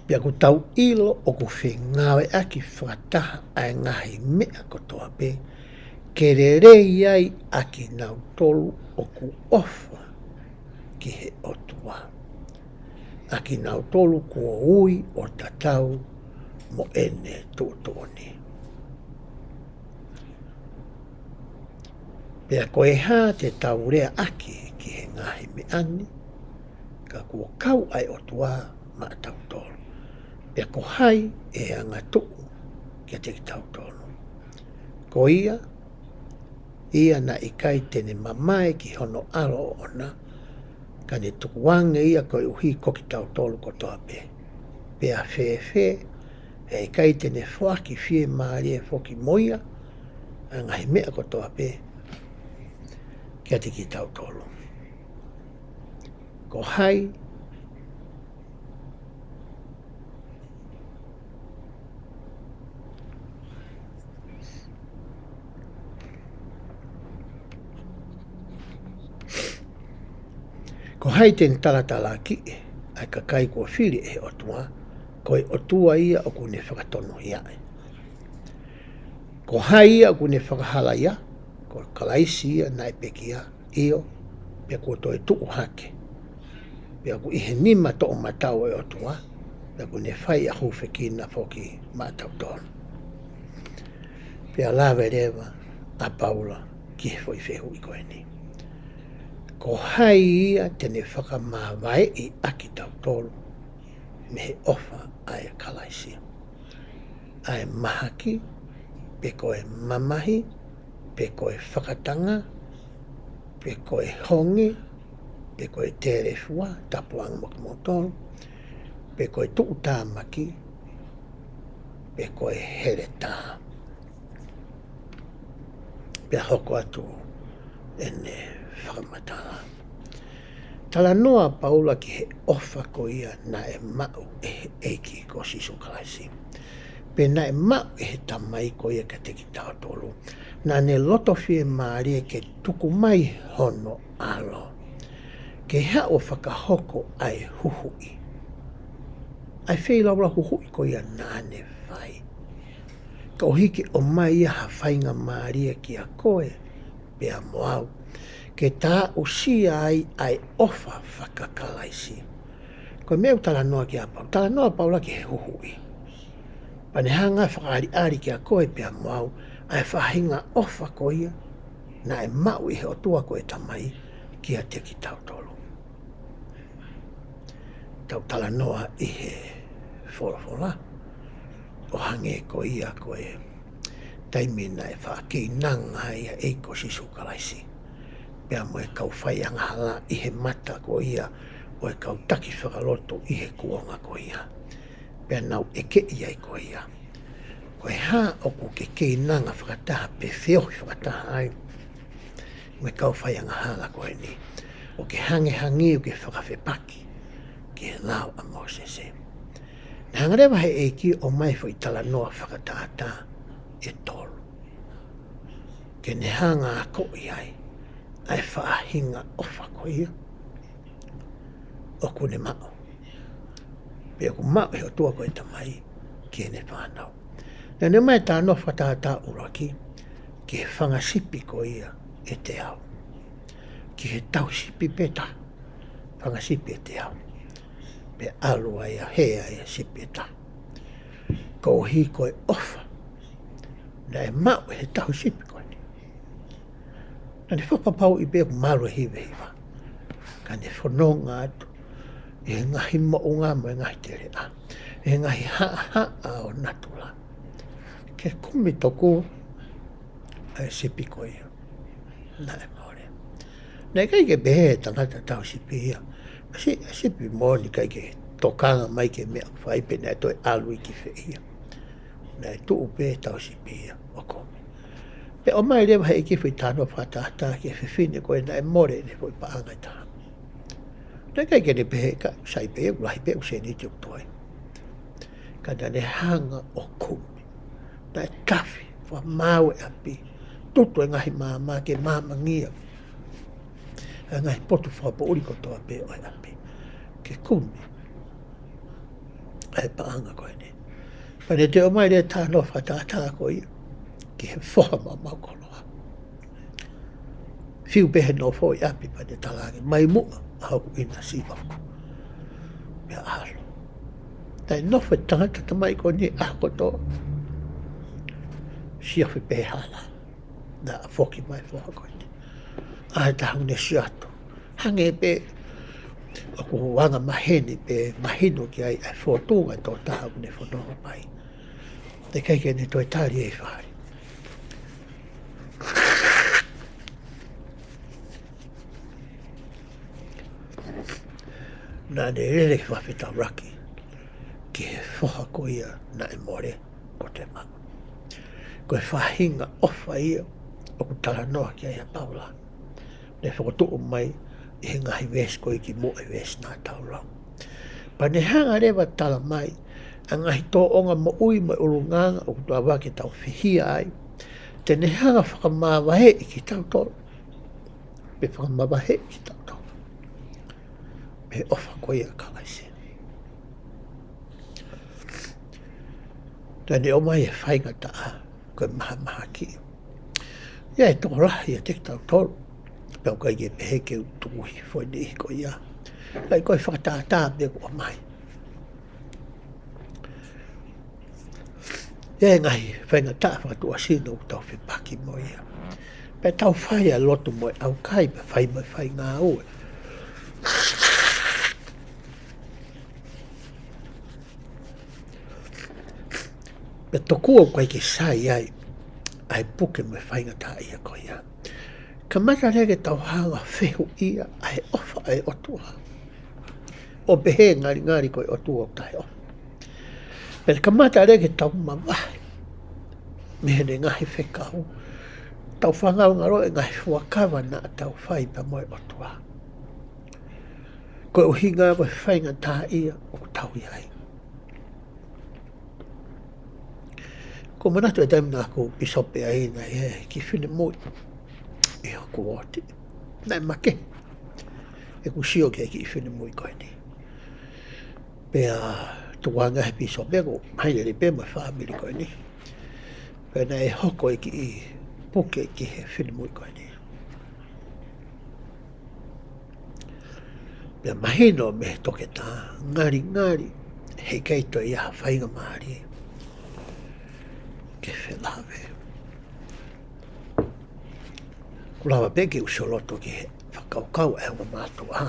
Pea ʻoku tau ʻilo ʻoku fengāueʻaki fakataha ʻa e ngaahi meʻa kotoa pē, ke lelei ai ʻa kinautolu ʻoku ʻofa ki he ʻOtua, ʻa kinautolu kuo ui ʻo tatau mo ʻene tuʻutuʻuni. Pea ko e hā te tau leaʻaki ki he ngaahi meʻa ni, ka kuo kau ʻa e ʻOtua maʻatautolu? Pea ko hai ʻe angatuʻu kiate kitautolu? Ko ia, ia naʻe ʻikai te ne mamae ki hono ʻAlo ʻoʻona, ka ne tukuange ia koeʻuhi ko kitautolu kotoa pē. Pea fēfē, he ʻikai te ne foaki fiemālie foki mo ia ʻa e ngaahi meʻa kotoa pē kiate kitautolu? Ko hai, ko hai te ne talatalakiʻi ʻa e kakai kuo fili ʻe he ʻOtua? Ko e ʻOtua ia ʻoku ne fakatonuhiaʻi. Ko hai ia ʻoku ne fakahalaia? Ko Kalaisi ia naʻe pekia, ʻio, pea kuo toe tuʻu hake. Pea ʻoku ʻi he nima toʻomataʻu ʻo e ʻOtua, pea ʻoku ne fai ʻa e hūfekina foki maʻatautolu. Pea lave leva ʻa Paula ki he foʻi fehuʻi ko eni. Ko hai ia te ne fakamavaeʻi ʻa kitautolu mei he ʻofa ʻa e Kalaisi? ʻA e mahaki, pe ko e mamahi, pe ko e fakatanga, pe ko e honge, pe ko e telefua, tapu ange mo kimoutolu, pe ko e tuʻutāmaki, pe ko e heletā? Pea hoko atu ʻene fakamatala. Talanoa ʻa Paula ki he ʻofa ko ia naʻe maʻu ʻe he ʻEiki ko Sīsū Kalaisi, pe naʻe maʻu ʻe he Tamai ko ia kiate kitautolu, naʻa ne loto fiemālie ke tuku mai hono ʻAlo ke haʻu ʻo fakahoko ʻa e huhuʻi, ʻa e feilaulau huhuʻi ko ia naʻa ne fai, koeʻuhi ke ʻomai ia ha faingamālie kiate koe pea mo au, ke ta aʻusia ai ʻa e ʻofa faka-Kalaisi. Ko e meʻa ʻoku talanoa ki ai ʻa Paula, talanoa ʻa Paula ki he huhuʻi. Pea ne hanga ʻo fakaʻaliʻali kiate koe pea mo au ʻa e faʻahinga ʻofa ko ia naʻe maʻu ʻe he ʻOtua ko e Tamai kiate kitautolu. Tau talanoa ʻi he folofola ʻo hangē ko ia ko e taimi naʻe faʻa keinanga ai ʻa e ʻEiki ko Sīsū Kalaisi pea mo e kau faiangahala ʻi he mata ko ia ʻo e kau taki fakalotu ʻi he kuonga ko ia. Pea nau ʻekeʻi ai ko ia, ko e hā ʻoku ke keinanga fakataha pe feohi fakataha ai mo e kau faiangahala ko eni, ʻo ke hangehangē ʻo ke fakafepaki ki he lao ʻa Mōsese? Naʻe hanga leva ʻe he ʻEiki ʻo ʻomai foʻi talanoa fakatātā ʻe tolu ke ne hanga ʻo akoʻi ai ʻa e faʻahinga ʻofa ko ia ʻoku ne maʻu, pe ʻoku maʻu ʻe he ʻOtua ko e Tamai ki heʻene fānau. Naʻa ne ʻomai e talanoa fakatātā ʻuluaki ki he fanga sipi ko ia ʻe teau, ki he tauhi sipi pē taha, fanga sipi ʻe teau. Pea ʻalu ai ʻo hē ai ʻa e sipi ʻe taha. Koeʻuhi ko e ʻofa naʻe maʻu ʻe he tauhi sipi ko eni. Naʻa ne fakapapauʻi pē ʻoku malu e hivehiva. Ka ne fononga atu ʻi he ngaahi moʻunga mo e ngaahi teleʻa, ʻi he ngaahi haʻahaʻa ʻo natula, ke kumi tokua ʻa e sipi ko ia naʻe mole. Naʻe ʻikai ke pehē ʻe he tangata tauhi sipi ia, ʻa si-, ʻa e sipi moʻoni ʻikai ke tokanga mai ki he meʻa ʻoku fai pe naʻe toe ʻalu ia ki fē ia. Naʻe tuʻu pē tauhi sipi ia ʻo kumi. Pea ʻomai leva ʻe he ʻEiki foʻi talanoa fakatātā ki he fefine ko ē naʻe mole ʻene foʻi paʻanga ʻe taha. Naʻe ʻikai ke ne pehē, ka sai pē, ʻoku lahi pē ʻeku sēniti ʻoku toe. Ka naʻa ne hanga ʻo kumi. Naʻe tafi, fakamaau e ʻapi, tutu e ngaahi maama ke maamangia ʻa e ngaahi potu fakapoʻuli kotoa pē ʻo e ʻapi, ke kumi ʻa e paʻanga ko eni. Pea ne toe ʻomai leva e talanoa fakatātā ko ia ki he foha maumau koloa. Fiu pē he nofo ʻi ʻapi pea ne talaange, mai muʻa ʻa hoku ʻinasi ʻoku pea ʻalu. Naʻe nofo e tangata tamaiki ko eni ʻaho kotoa, siofi pē he hala. Naʻa foki mai foha ko eni. ʻAho ʻe taha ne sio atu, hangē pē ʻoku angamaheni pe mahino ki ai ʻa e fōtunga ʻo e tokotaha ʻoku ne fononga mai. Naʻe ʻikai ke ne toe tali ʻe he fale. Naʻa ne lele fakafetaulaki ki he foha ko ia naʻe mole ko te maʻu. Ko e faʻahinga ʻofa ia ʻoku talanoa ki ai ʻa Paula. Ne fokotuʻu mai ʻi he ngaahi veesi ko ē kimuʻa ʻi he veesi naʻa tau lau. Pea ne hanga leva ʻo tala mai ʻa e ngaahi tōʻonga moʻui mo e ʻulungaanga ʻoku lava ke tau fihia ai, te ne hanga ʻo fakamavaeʻi kitautolu, pe fakamavaeʻi kitautolu mei he ʻofa ko ia ʻa Kalaisi. Naʻa ne ʻomai e faingataʻa ko e mahamahaki. ʻA ia ʻe tokolahi ʻiate kitautolu, pea ʻoku ʻikai ke pehē ke u tuku hifo e niʻihi ko ia. Ka ko e fakatātā pē ʻoku ʻomai. ʻA ia ʻi he ngaahi faingataʻa fakatuʻasino ʻoku tau fepaki mo ia, pea tau fai ʻa e lotu mo e ʻaukai, pea fai mo e faingāue. Pea tokua ʻoku ʻikai ke sai ai ʻa e puke mo e faingataʻaʻia ko ia, kamata leva ke tau hanga ʻo fehuʻia ʻa e ʻofa ʻa e ʻOtua, ʻo pehē ngalingali ko e ʻOtua ʻoku taʻeʻofa. Pea kamata leva ke tau mavahe mei heʻene ngaahi fekau, tau fangaungalo e ngaahi fuakava naʻa tau fai pea mo e ʻOtua. Ko e ʻuhinga ko e faingataʻaʻia ʻoku tau ʻi ai. ʻOku ou manatu e taimi naʻa ku pīsope ai naʻe ʻi ai e kiʻi finemui ʻi hoku uooti. Naʻe makehe ʻeku sio ki he kiʻi finemui ko eni. Pea tukuange ʻe he pīsope ko ʻeku maheni lelei pē mo e fāmili ko eni. Pea naʻe hoko e kiʻi puke ki he finemui ko eni. Pea mahino mei he toketā, ngalingali heʻikai toe ʻi ai ha faingamālie ke felave. Kuo lava pē ke u sio loto ki he fakakaukau ʻa e ongo mātuʻa.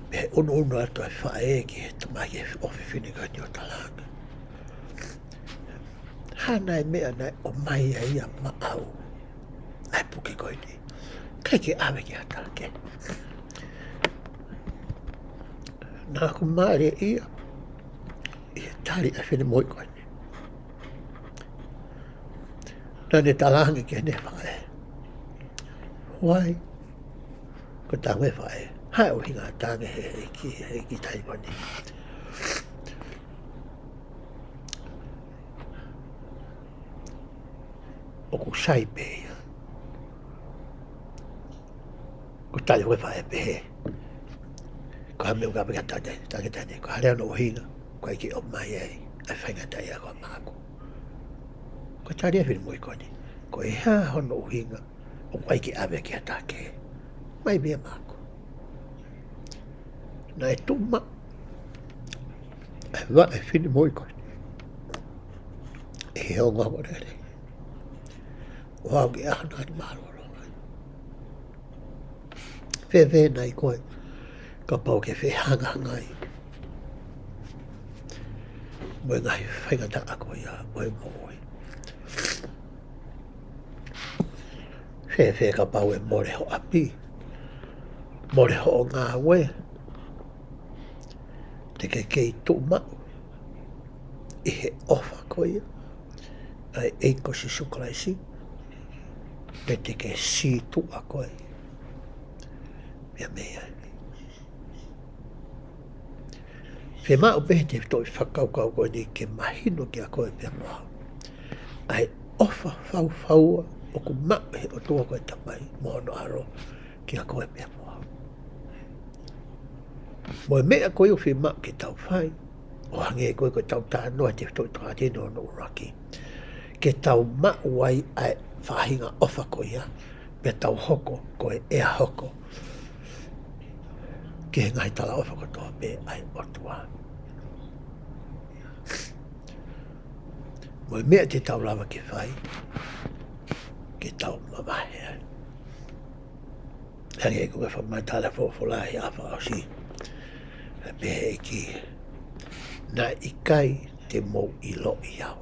Pea ʻunuʻunu atu e faʻē ki he tamaiki ʻofefine ko eni ʻo talaange, hā nai e meʻa naʻe ʻomai ai ia maʻau ʻa e puke ko eni? ʻIkai ke ʻave ki ha taha kehe. Naʻa ku mālieʻia ʻi he tali ʻa e finemui ko eni. Naʻa ne talaange ki heʻene faʻē, why? Ko e talaange ʻe he faʻē, hā e ʻuhinga e talaange ʻe he, ʻe he kiʻi, ʻe he kiʻi tangata ko eni? ʻOku sai pē ia. Ko e tali ʻa e faʻē pehē, ko e hā e meʻa ʻoku ʻave ki ha taha kehe, talaange ʻe he tangata ni, ko e hā leva hono ʻuhinga ʻoku ʻikai ke ʻomai ai ʻa e faingataʻaʻia ko ia maʻaku? Ko e tali ʻa e finemui ko eni, ko e hā hono ʻuhinga ʻoku ʻai ke ʻave ki ha taha kehe. Mai via maku. Naʻe tuʻu maʻu ʻa e vaʻe finemui ko eni ʻe he ongoongolelei. ʻO aʻu ki he ʻaho naʻa ne mālōlō ai. Fēfē nai koe kapau ʻoku ke fehangahangai mo e ngaahi faingataʻa ko ia ʻo e moʻui? Fēfē kapau ʻe mole ho ʻapi, mole hoʻo ngāue, te ke kei tuʻu maʻu ʻi he ʻofa ko ia ʻa e ʻEiki ko Sīsū Kalaisi, pe te ke sītuʻa koe pea mei ai? Fiemaʻu pē he tefitoʻi fakakaukau ko eni ke mahino kiate koe pea mo au ʻa e ʻofa faufaua ʻoku maʻu ʻe he ʻOtua ko e Tamai mo hono ʻAlo kiate koe pea mo au. Mo e meʻa ko ia ʻoku fiemaʻu ke tau fai, ʻo hangē ko e, ko ʻetau talanoa he tefitoʻi Tokāteline hono ʻuluaki, ke tau maʻu ai ʻa e faʻahinga ʻofa ko ia, pea tau hoko ko e ʻea hoko ki he ngaahi talaʻofa kotoa pē ʻa e ʻOtua. Mo e meʻa te tau lava ke fai, ke tau mavahe ai. Hangē ko e fakamatala folofola he efiafi ʻosi, ʻa e pehē ʻe he ʻEiki, naʻe ʻikai te mou ʻiloʻi au.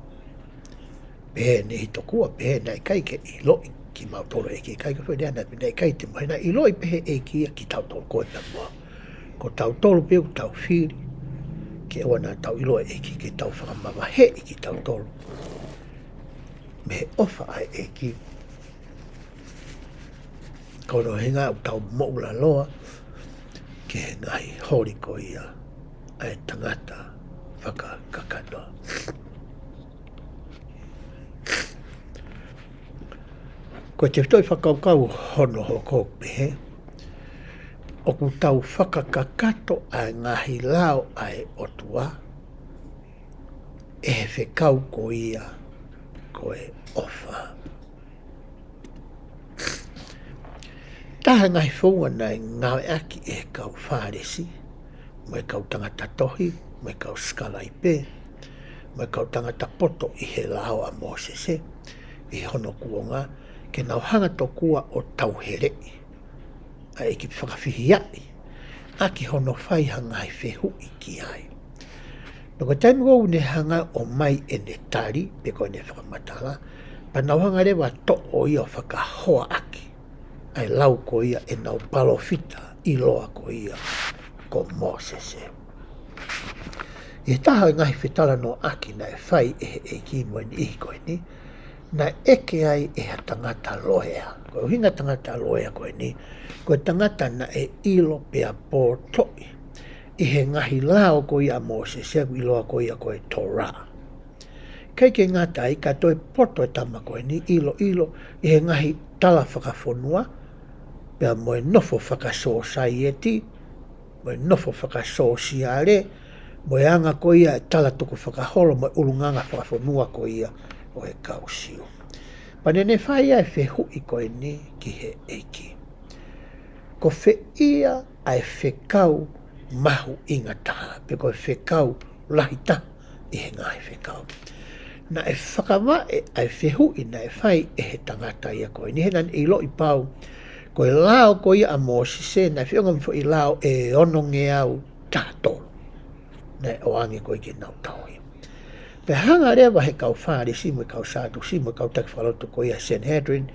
Pehē ʻe he tokua, pehē naʻe ʻikai ke ʻiloʻi kimautolu ʻe he ʻEiki, ʻikai ke fai ana, pehē naʻe ʻikai te mou, he naʻe ʻiloʻi pē ʻe he ʻEiki ia kitautolu, koe pea mo au. Ko tautolu pē ʻoku tau fili ke ʻoua naʻa tau ʻilo ʻe he ʻEiki, ke tau fakamavaheʻi kitautolu mei he ʻofa ʻa e ʻEiki. Ko hono ʻuhinga ʻoku tau moʻulaloa ki he ngaahi holi ko ia ʻa e tangata fakakakano. Ko e tefitoʻi fakakaukau hono hoko ʻoku pehē, ʻoku tau fakakakato ʻa e ngaahi lao ʻa e ʻOtua ʻe he fekau ko ia ko e ʻofa. Taha e ngaahi founga naʻe ngāueʻaki ʻe he kau Fālesi, mo e kau tangata tohi, mo e kau sikalaipe, mo e kau tangata poto ʻi he lao ʻa Mōsese, ʻi hono kuonga, ke nau hanga tokua ʻo tauheleʻi ʻa e ʻEiki, fakafihiaʻi ʻaki hono fai ha ngaahi fehuʻi ki ai. Pea ko e taimi ko ē ʻoku ne hanga ʻo ʻomai ʻene tali, pe ko ʻene fakamatala, pea nau hanga leva ʻo toʻo ia ʻo fakahoa ʻaki ʻa e lau ko ia ʻenau palōfita ʻiloa ko ia ko Mōsese. ʻI he taha e ngaahi fetalanoaʻaki naʻe fai ʻe he ʻEiki mo e niʻihi ko eni, naʻe ʻeke ai ʻe ha tangata loea. Ko e ʻuhinga tangata loea ko eni, ko e tangata naʻe ʻilo pea potoʻi ʻi he ngaahi lao ko ia ʻa Mōsese, ʻoku ʻiloa ko ia ko e Torah. ʻIkai ke ngata ai, ka toe poto e tama ko eni, ʻiloʻilo ʻi he ngaahi tala fakafonua, pea mo e nofo fakasōsaieti, mo e nofo fakasōsiale, mo e anga ko ia e tala tukufakaholo, mo e ʻulungaanga fakafonua ko ia ʻo e kau Siu. Pea naʻa ne fai ʻa e fehuʻi ko eni ki he ʻEiki: Ko fē ia ʻa e fekau mahuʻinga taha, pe ko e fekau lahi taha ʻi he ngaahi fekau? Naʻe fakavaʻe ʻa e fehuʻi naʻe fai ʻe he tangata ia ko eni, he naʻa ne ʻiloʻi pau ko e lao ko ia ʻa Mōsese naʻe feʻunga mo e foʻi lao ʻe onongeau taha tolu naʻe ʻoange ko ē ke nau tauhi. Pea hanga leva ʻe he kau Fālesi, mo e kau Sātusi, mo e kau taki fakalotu ko ia Sanhedrin,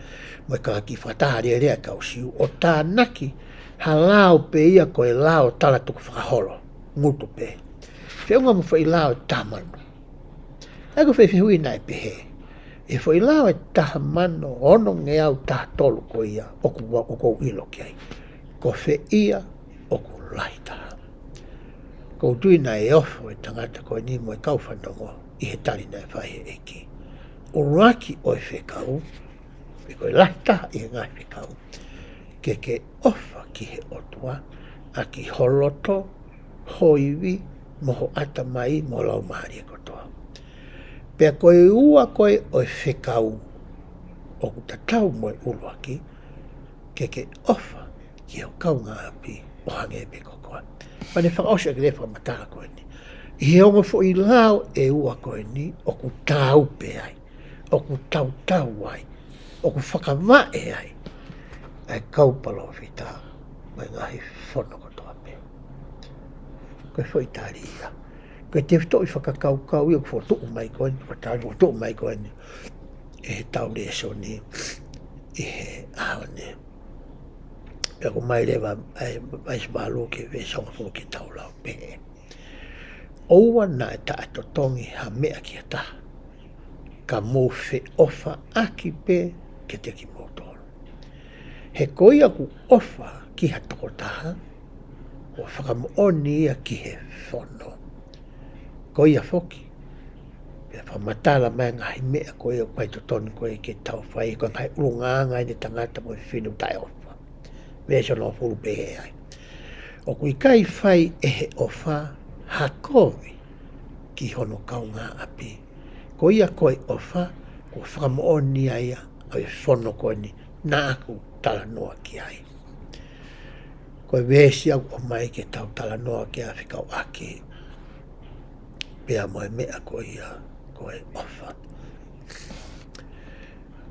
mo e kau kiʻi fakataha alēlea ʻa e kau Siu, ʻo tānaki ha lao pē ia ko e lao tala tukufakaholo ngutu pē, feʻunga mo e foʻi lao ʻe taha mano. ʻA ia ko e foʻi fehuʻi naʻe pehē: ʻI he foʻi lao ʻe taha mano onongeau taha tolu ko ia ʻoku, ʻoku ou ʻilo ki ai, ko fē ia ʻoku lahi taha? ʻOku ou tui naʻe ofo e tangata ko eni mo e kau fanongo ʻi he tali naʻe fai ʻe he ʻEiki. ʻUluaki ʻo e fekau, pe ko e lahi taha ʻi he ngaahi fekau, ke ke ʻofa ki he ʻOtua ʻaki ho loto, ho ivi, mo ho ʻatamai, mo ho laumālie kotoa. Pea ko e ua ko ē ʻo e fekau ʻoku tatau mo e ʻuluaki, ke ke ʻofa ki ho kaungāʻapi ʻo hangē pē ko koe. Pea ne fakaʻosi ʻaki e fakamatala ko eni. ʻI he ongo foʻi lao ʻe ua ko eni ʻoku tāupe ai, ʻoku tautau ai, ʻoku fakavaʻe ai ʻa e kau palōfita mo e ngaahi fono kotoa pē. Ko e foʻi tali ia. Ko e tefitoʻi fakakaukau ia ʻoku fokotuʻu mai ko eni, fakatali fokotuʻu mai ko eni ʻe he tau lēsoni ʻi he ʻaho ni. Pea ʻoku ʻomai leva ʻa e veesi valu ki he veesi hongofulu ke tau lau pehē: ʻOua naʻa taʻetotongi ha meʻa ki ha taha, ka mou feʻofaʻaki pē kiate kimoutolu. He ko ia ʻoku ʻofa ki ha tokotaha, ʻoku fakamoʻoni ia ki he fono. Ko ia foki, pea fakamatala mai ngaahi meʻa ko ia ʻoku ʻikai totonu ko ia ke tau fai, ko e ngaahi ʻulungaanga ʻene tangata mo e fefine ʻoku taʻeʻofa. Veesi hongofulu pehē ai: ʻOku ʻikai fai ʻe he ʻofa ha kovi ki hono kaungāʻapi. Ko ia ko e ʻofa, kuo fakamoʻoni ai ia ʻa e fono ko eni naʻa ku talanoa ki ai. Ko e veesi ʻoku ʻomai ke tau talanoa ki ai fekauʻaki pea mo e meʻa ko ia ko e ʻofa.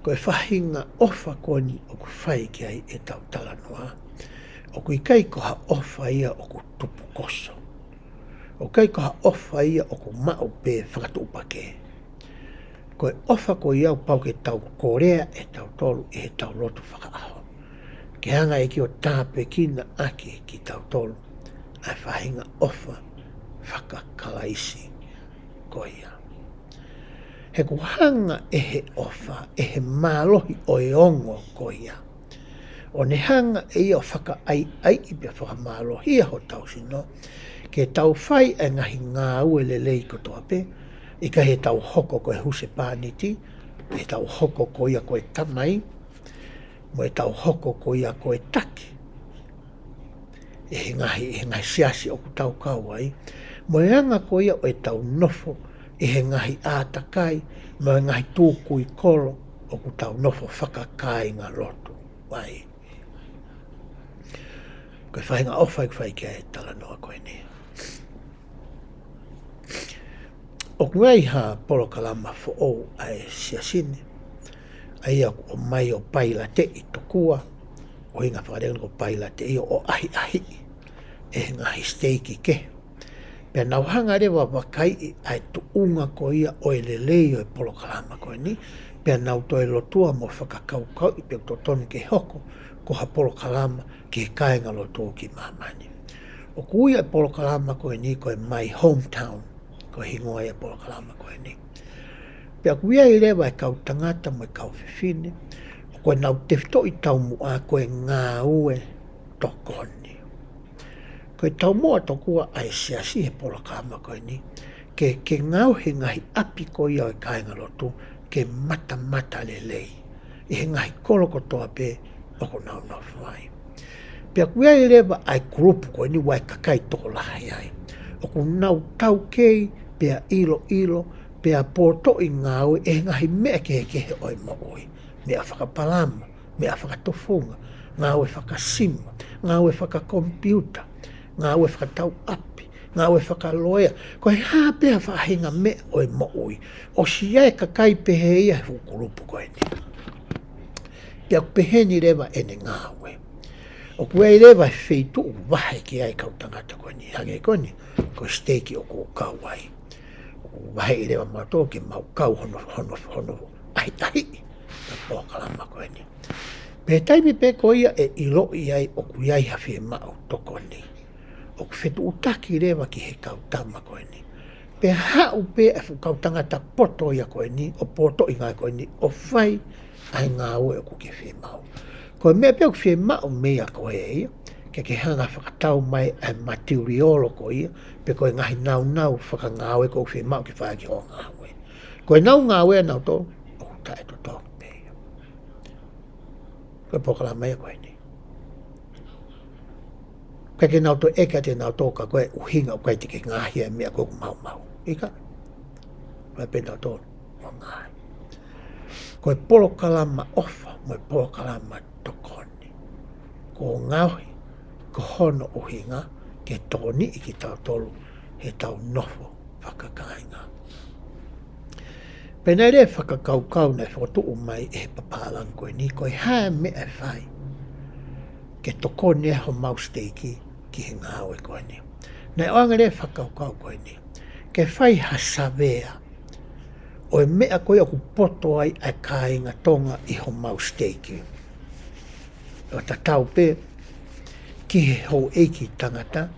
Ko e faʻahinga ʻofa ko eni ʻoku fai ki ai ʻetau talanoa, ʻoku ʻikai ko ha ʻofa ia ʻoku tupukoso. ʻOku ʻikai ko ha ʻofa ia ʻoku maʻu pē fakatuʻupakē. Ko e ʻofa ko ia ʻoku pau ke tau kolea ʻe tautolu ʻi heʻetau lotu fakaʻaho, ke hanga ʻe he ʻEiki ʻo tāpuekina ʻaki kitautolu ʻa e faʻahinga ʻofa faka-Kalaisi ko ia. He ʻoku hanga ʻe he ʻofa, ʻe he mālohi ʻo e ongo ko ia, ʻo ne hanga ʻe ia ʻo fakaʻaiʻaiʻi pea fakamālohia hotau sino ke tau fai ʻa e ngaahi ngāue lelei kotoa pē, ʻikai heʻetau hoko ko e husepāniti, heʻetau hoko ko ia ko e tamai, mo ʻetau hoko ko ia ko e taki ʻi he ngaahi, ʻi he ngaahi siasi ʻoku tau kau ai, mo e anga ko ia ʻo ʻetau nofo ʻi he ngaahi ʻātakai mo e ngaahi tukui kolo ʻoku tau nofo fakakāingalotu ai. Ko e faʻahinga ʻofa ʻoku fai ki ai e talanoa ko eni. ʻOku ʻi ai ha polokalama foʻou ʻa e siasi ni, ʻa ia ʻoku ʻomai ʻo pailateʻi tokua, ʻuhinga fakalea ko e pailateʻi ʻo ʻahiʻahiʻi ʻe he ngaahi siteiki kehe. Pea nau hanga leva ʻo vakaiʻi ʻa e tuʻunga ko ia ʻo e lelei ʻo e polokalama ko eni, pea nau toe lotua mo fakakaukauʻi pe ʻoku totonu ke hoko ko ha polokalama ki he kāingalotu ki māmani. ʻOku ui ʻa e polokalama ko eni ko e My Hometown, ko e hingoa ia e polokalama ko eni. Pea ʻoku ʻi ai leva e kau tangata mo e kau fefine ʻoku nau tefitoʻi taumuʻa ko e ngāue tokoni. Ko e taumuʻa tokua ʻa e siasi he polokalama ko eni, ke, ke ngaohi e ngaahi ʻapi ko ia ʻo e kāingalotu ke matamata lelei ʻi he ngaahi kolo kotoa pē ʻoku nau nofo ai. Pea ʻoku ʻi ai leva ʻa e kulupu ko eni ʻoku ʻi ai e kakai tokolahi ai ʻoku nau taukei pea ʻiloʻilo pea potoʻi ngāue ʻi he ngaahi meʻa kehekehe ʻo e moʻui. Meʻa fakapalama, meʻa fakatufunga, ngāue fakasima, ngāue fakakomipiuta, ngāue fakatauʻapi, ngāue fakaloea. Ko e hā pē ha faʻahinga meʻa ʻo e moʻui, ʻoku ʻi ai e kakai pehē ia he fuʻu kulupu ko eni. Pea ʻoku peheni leva ʻene ngāue. ʻOku ʻi ai leva e feituʻu ʻoku vahe ki ai e kau tangata ko eni, hangē ko eni ko e siteiki ʻoku ou kau ai. ʻOku vaheʻi leva mautolu ke mau kau hono, hono, hono ʻahiʻahiʻi ʻa e polokalama ko eni. Pea taimi pē ko ia ʻe ʻiloʻi ai ʻoku ʻi ai ha fiemaʻu tokoni, ʻoku fetuʻutaki leva ki he kau tama ko eni. Pea haʻu pē ʻa e fuʻu kau tangata poto ia ko eni, ʻo potoʻi ngāue ko eni, ʻo fai ʻa e ngāue ʻoku ke fiemaʻu. Ko e meʻa pē ʻoku fiemaʻu meia koe ia, ke ke hanga ʻo fakatau mai ʻa e matiliolo ko ia, pe ko e ngaahi naunau fakangāue ʻoku fiemaʻu ke fai ʻaki hoʻo ngāue. Ko ʻenau ngāue ʻanautolu, ʻoku taʻetotongi pē ia. Ko e polokalama ia ko eni. ʻIkai ke nau toe ʻeke atu ʻe nautolu kia koe e ʻuhinga ʻoku ʻikai te ke ngaahi ai e meʻa ko ē ʻoku maumau. ʻIkai. Ko e pē nautolu ʻoku ngaahi. Ko e polokalama ʻofa mo e polokalama tokoni. ʻo ngaohi, ko hono ʻuhinga ke tokoniʻi kitautolu heʻetau nofo fakakāinga. Pea naʻe lea fakakaukau naʻe fokotuʻu mai ʻe he papālangi ko eni, ko e hā e meʻa ʻe fai ke tokoni ai homau siteiki ki he ngāue ko eni. Naʻe ʻoange lea fakakaukau ko eni ke fai ha savea ʻo e meʻa ko ia ʻoku poto ai ʻa e kāinga Tonga ʻi homau siteiki, ʻo tatau pē ki he houʻeiki tangata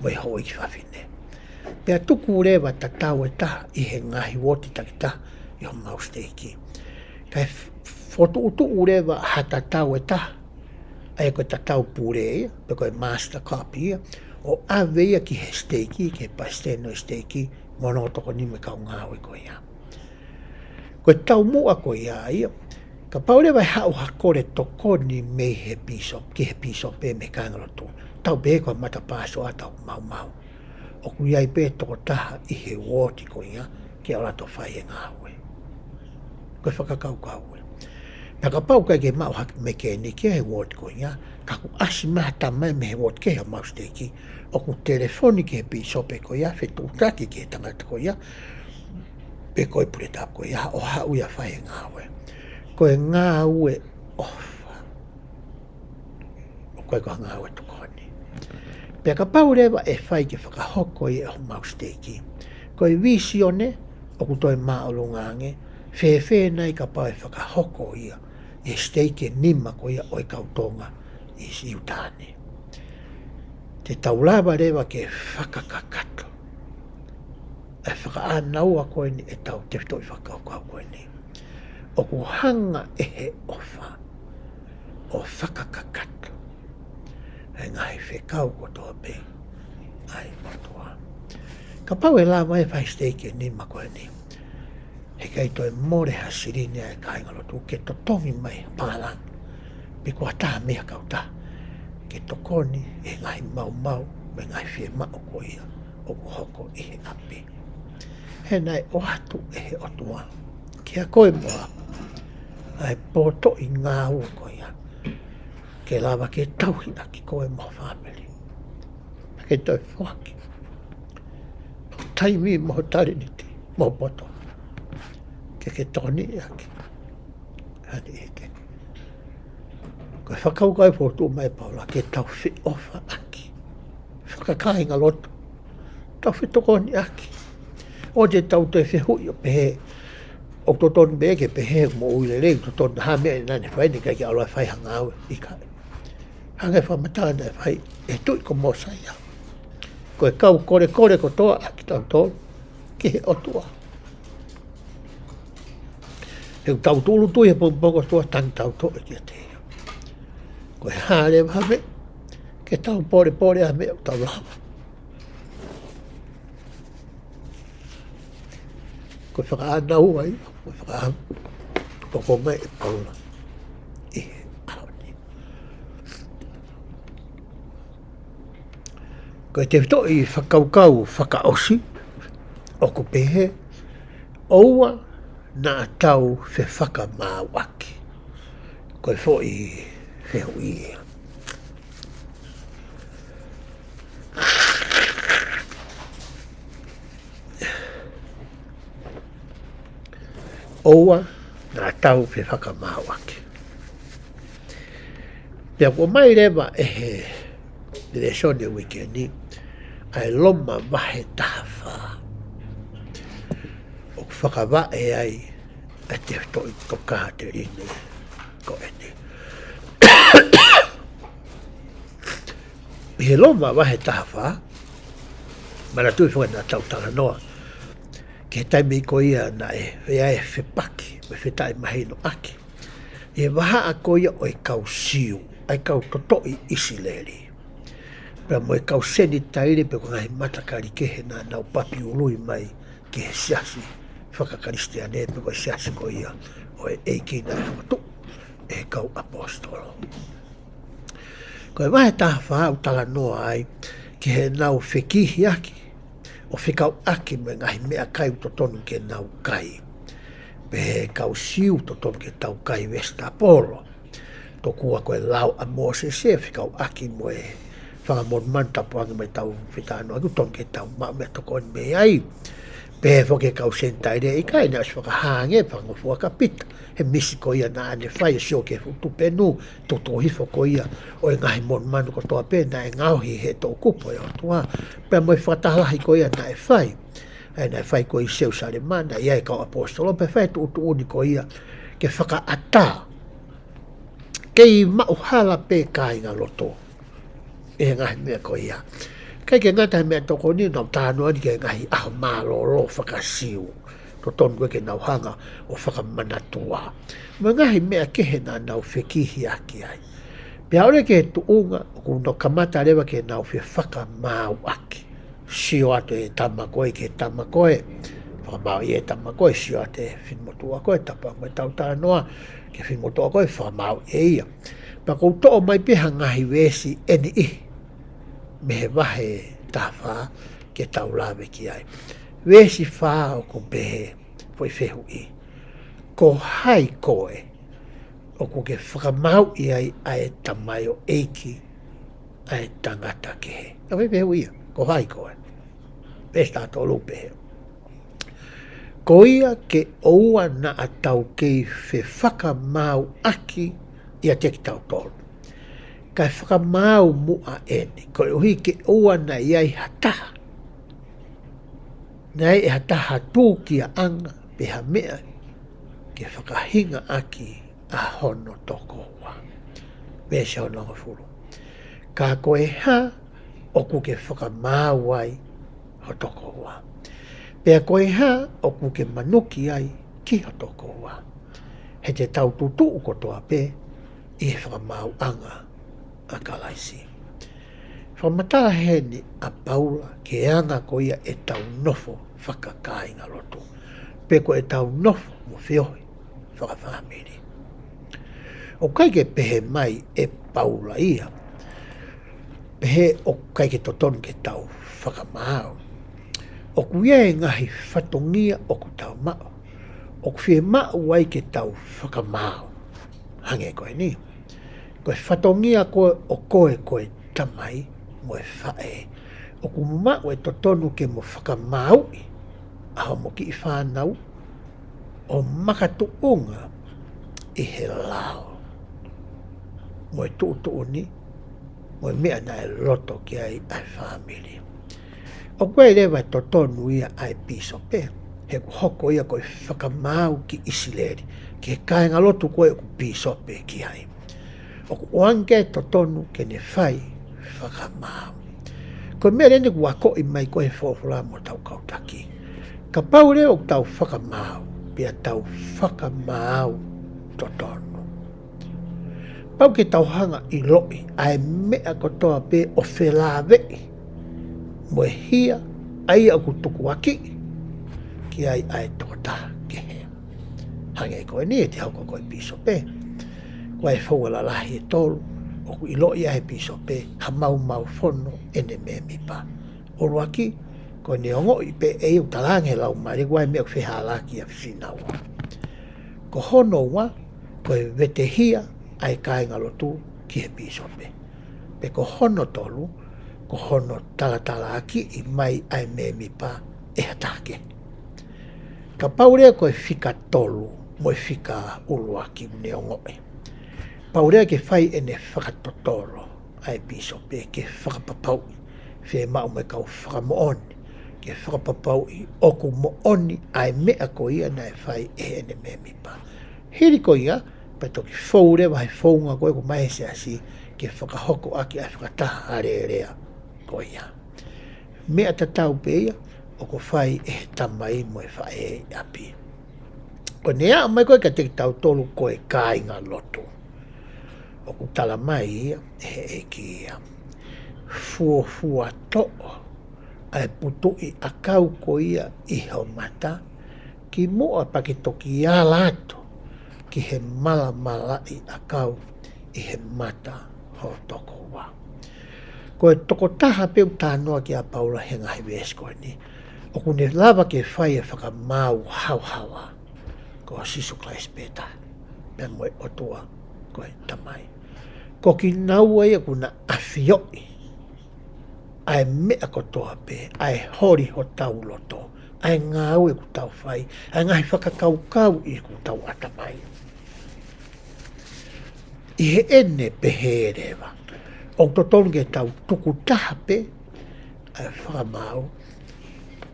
mo e houʻeiki fafine. Pea tuku leva tatau ʻe taha ʻi he ngaahi uooti takitaha ʻi homau siteiki. Kae f-, fokotuʻutuʻu leva ha tatau ʻe taha, ʻa ia ko e tatau pule ia, pe ko e master copy ia, ʻo ʻave ia ki he siteiki, ki he palesiteni ʻo e siteiki, mo hono tokoni mo e kau ngāue ko ia. Ko e taumuʻa ko ia ia, kapau leva ʻe haʻu ha kole tokoni mei he pīsope, ki he pīsope mei he kāingalotu, tau pehē ko e matapā sioʻata ʻoku maumau, ʻoku ʻi ai pē tokotaha ʻi he uooti ko ia ke ʻalu atu ʻo fai e ngāue. Ko e fakakaukau ia. Pea kapau ʻoku ʻikai ke maʻu ha mekēniki ia he uooti ko ia, ka kuo ʻasi mai ha tamai mei he uooti kehe ʻo homau siteiki, ʻoku telefoni ki he pīsope ko ia, fetuʻutaki ki he tangata ko ia, pe ko e puletapu ko ia, ʻo haʻu ia ʻo fai e ngāue. Ko e ngāue ʻofa. ʻOku ʻikai ko ha ngāue tokoni. Pea kapau leva ʻe fai ke fakahoko ia ʻe homau siteiki, ko e vīsone ʻoku toe māʻolunga ange, fēfē nai kapau ʻe fakahoko ia ʻi he siteiki ʻe nima ko ia ʻo e kau Tonga ʻi Siutā ni. Te tau lava leva ke fakakakato ʻa e fakaʻānaua ko eni ʻetau tefitoʻi fakakaukau ko eni. ʻOku hanga ʻe he ʻofa ʻo fakakakato ʻa e ngaahi fekau kotoa pē ʻa e ʻOtua. Kapau ʻe lava e fai siteiki ʻe nima ko eni, heʻikai toe mole ha silini ʻa e kāingalotu ke totongi mai ha pālangi pe ko ha taha mei ha kautaha ke tokoni ʻi he ngaahi maumau mo e ngaahi fiemaʻu ko ia ʻoku hoko ʻi he ʻapi. He naʻe ʻoatu ʻe he ʻOtua kiate koe mo au ʻa e potoʻi ngāue ko ia ke lava ke tauhi ʻaki koe mo ho fāmili. Ke toe foaki ho taimi mo ho talēniti mo ho poto ke ke tokoniʻi ʻaki ha niʻihi kehe. Ko e fakakaukau ʻoku fokotuʻu mai ʻe Paula ke tau feʻofaʻaki fakakāingalotu, tau fetokoniʻaki. ʻOua te tau toe fehuʻi ʻo pehē ʻoku totonu pē ke pehē moʻui lelei, ʻoku totonu ha meʻa naʻa ne fai, naʻe ʻikai ke ʻalu ʻo fai ha ngāue, ʻikai. Hangē ko e fakamatala naʻe fai ʻe he tuʻi ko Mōsaia, ko e kau kolekole kotoa ʻa kitautolu ki he ʻOtua. He ʻoku tau tūʻulutui he pongipongi kotoa, tangi tau toʻe kiate ia. Ko e hā leva ha meʻa, ke tau polepole ʻa e meʻa ʻoku tau lava. Ko e fakaʻānaua ia, ko e fakaʻānaua ʻoku ʻomai ʻe Paula ʻi he ʻaho ni. Ko e tefitoʻi fakakaukau fakaʻosi ʻoku pehē, ʻoua naʻa tau fefakamaauʻaki. Ko e foʻi fehuʻi ia. ʻOua naʻa tau fefakamaauʻaki. Pea kuo ʻomai leva ʻe he lēsoni uike ni ʻa e Loma vahe taha fā, ʻoku fakavaʻe ai ʻa e tefitoʻi tokāteline ko eni. ʻI he Loma vahe taha fā, manatuʻi foki naʻa tau talanoa ki he taimi ko ia naʻe ʻi ai e fepaki mo e fetaʻemahinoʻaki ʻi he vahaʻa ko ia ʻo e kau Siu, ʻa e kau totoʻi ʻIsileli, pea mo e kau Senitaile pe ko e ngaahi matakali kehe naʻa nau papi ului mai ki he siasi fakakalisitiane pe ko e siasi ko ia ʻo e ʻEiki naʻe fokotuʻu ʻe he kau ʻaposetolo. Ko e vahe taha fā ʻoku talanoa ai ki heʻenau fekihiaki ʻo fekauʻaki mo e ngaahi meʻakai ʻoku totonu ke nau kai. Pehē kau Siu ʻoku totonu ke tau kai vesitapolo, ʻoku Tokua ko e lao ʻa Mōsese ʻe fekauʻaki mo e fanga monumanu tapu ange mai tau fitano aku tonu ke tau maʻu meʻatokoni mei ai. Pehē foki ki he kau Senitaile ʻikai, naʻe ʻosi fakahā ange ʻe he fanga ngofua ka Pita he misi ko ia naʻa ne fai ʻo sio ki he fuʻu tupenu tutuʻu hifo ko ia ʻo e ngaahi monumanu kotoa pē naʻe ngaohi ʻe he toʻukupu ʻo e ʻOtua, pea mo e fakataha lahi ko ia naʻe fai. ʻA ia naʻe fai ko ē ʻi Selusalema, naʻe ʻi ai e kau ʻaposetolo, pea fai e tuʻutuʻuni ko ia ke fakaʻatā kei maʻuhala pē kāingalotu ʻi he ngaahi meʻa ko ia. ʻIkai ke ngata he meʻatokoni, naʻa nau talanoa ni ki he ngaahi ʻaho mālōlō faka-Siu, totonu ko ē ke nau hanga ʻo fakamanatua, mo e ngaahi meʻa kehe naʻa nau fekihiaki ai. Pea ʻalu ki he tuʻunga ʻoku nau kamata leva ke nau fefakamaauʻaki. Sio atu e tama ko ē ki he tama ko ē, fakamaauʻi e tama ko ē. Sio atu e finemotuʻa ko ē, tapu ange mai tau talanoa ki he finemotuʻa ko ē, fakamaauʻi ʻe ia. Pea ʻoku ou toʻo mai pē ha ngaahi veesi ʻe niʻihi mei he vahe taha fā ke tau lave ki ai. Veesi fā ʻoku pehē, foʻi fehuʻi: Ko hai koe ʻoku ke fakamaauʻi ai ʻa e tamaioʻeiki ʻa e tangata kehe? ʻA e fehuʻi ia, ko hai koe? Veesi taha tolu pehē: Ko ia ke ʻoua naʻa tau kei fefakamaauʻaki ʻiate kitautolu, kae fakamaau muʻa eni, koeʻuhi ke ʻoua naʻa ʻi ai ha taha, naʻe ʻi ai ha taha tūkiaʻanga pe ha meʻa ke fakahingaʻaki ʻa hono tokoua. Veesi hongofulu: Ka ko e hā ʻoku ke fakamaau ai ho tokoua? Pea ko e hā ʻoku ke manuki ai ki ho tokoua? He te tau tutuʻu kotoa pē ʻi he fakamaauʻanga ʻa Kalaisi. Fakamatala heni ʻa Paula ki he anga ko ia ʻetau nofo fakakāingalotu, pe ko ʻetau nofo mo feohi fakafāmili. ʻOku ʻikai ke pehē mai ʻe Paula ia, pehē ʻoku ʻikai ke totonu ke tau fakamaau. ʻOku ʻi ai e ngaahi fatongia ʻoku tau maʻu, ʻoku fiemaʻu ai ke tau fakamaau. Hangē ko eni. Ko e fatongia ko ē ʻo koe ko e tamai mo e faʻē, ʻoku mo maʻu e totonu ke mo fakamaauʻi ʻa homo kiʻi fānau ʻo makatuʻunga ʻi he lao mo e tuʻutuʻuni mo e meʻa naʻe loto ki ai ʻa e fāmili. ʻOku ʻi ai leva e totonu ia ʻa e pīsope, he ʻoku hoko ia ko e fakamaau ki ʻIsileli, ki he kāingalotu ko ē ʻoku pīsope ki ai. ʻOku ʻoange ki ai e totonu ke ne fai fakamaau. Ko e meʻa leva eni ʻoku akoʻi mai ko ē he folofola mo tau kau taki. Kapau leva ʻoku tau fakamaau, pea tau fakamaau totonu. Pau ke tau hanga ʻo ʻiloʻi ʻa e meʻa kotoa pē ʻo felāveʻi mo e hia ʻa ia ʻoku tukuakiʻi ki ai ʻa e tokotaha kehe. Hangē ko eni ʻi he hoko ko e pīsope, ko e founga lalahi ʻe tolu ʻoku ʻiloʻi ai ʻe he pīsope ha maumaufono ʻene mēmipa. ʻUluaki, ko ʻene ongoʻi pē ʻe ia ʻoku talaange he Laumālie ʻoku ʻi ai e meʻa ʻoku fehālaaki ʻia kinaua. Ko hono ua, ko e vetehia ʻa e kāingalotu ki he pīsope. Pea ko hono tolu, ko hono talatalaakiʻi mai ʻa e mēmipa ʻe ha taha kehe. Kapau leva ko e fika tolu mo e fika ʻuluaki ʻoku ne ongoʻi, pau leva ke fai ʻene fakatotolo ʻa e pīsope ke fakapapauʻi, fiemaʻu mo e kau fakamoʻoni ke fakapapauʻi ʻoku moʻoni ʻa e meʻa ko ia naʻe fai ʻe heʻene mēmipa. Hili ko ia, pea toki fou leva he founga ko ē ʻoku ʻomai ʻe he siasi ke fakahoko ʻaki ʻa e fakataha alēlea ko ia. Meʻa tatau pē ia ʻoku fai ʻe he tamai mo e faʻē ʻi ʻapi. ʻO ne aʻu mai ko ē kiate kitautolu ko e kāingalotu, ʻoku tala mai ia ʻe he ʻEiki ia: Fuofua toʻo ʻa e putuʻi ʻakau ko ia ʻi ho mata, kimuʻa pea ke toki ala atu ki he malamalaʻi ʻakau ʻi he mata ho tokoua. Ko e tokotaha pē ʻoku talanoa ki ai ʻa Paula he ngaahi veesi ko eni, ʻoku ne lava ke fai e fakamaau haohaoa, ko Sīsū Kalaisi pē taha, pea mo e ʻOtua ko e Tamai. Ko kinaua ia ʻoku na ʻafioʻi ʻa e meʻa kotoa pē, ʻa e holi hotau loto, ʻa e ngāue ʻoku tau fai, ʻa e ngaahi fakakaukau ʻi heʻetau ʻatamai. ʻI heʻene pehē leva, ʻoku totonu ke tau tukutaha pē ʻa e fakamaau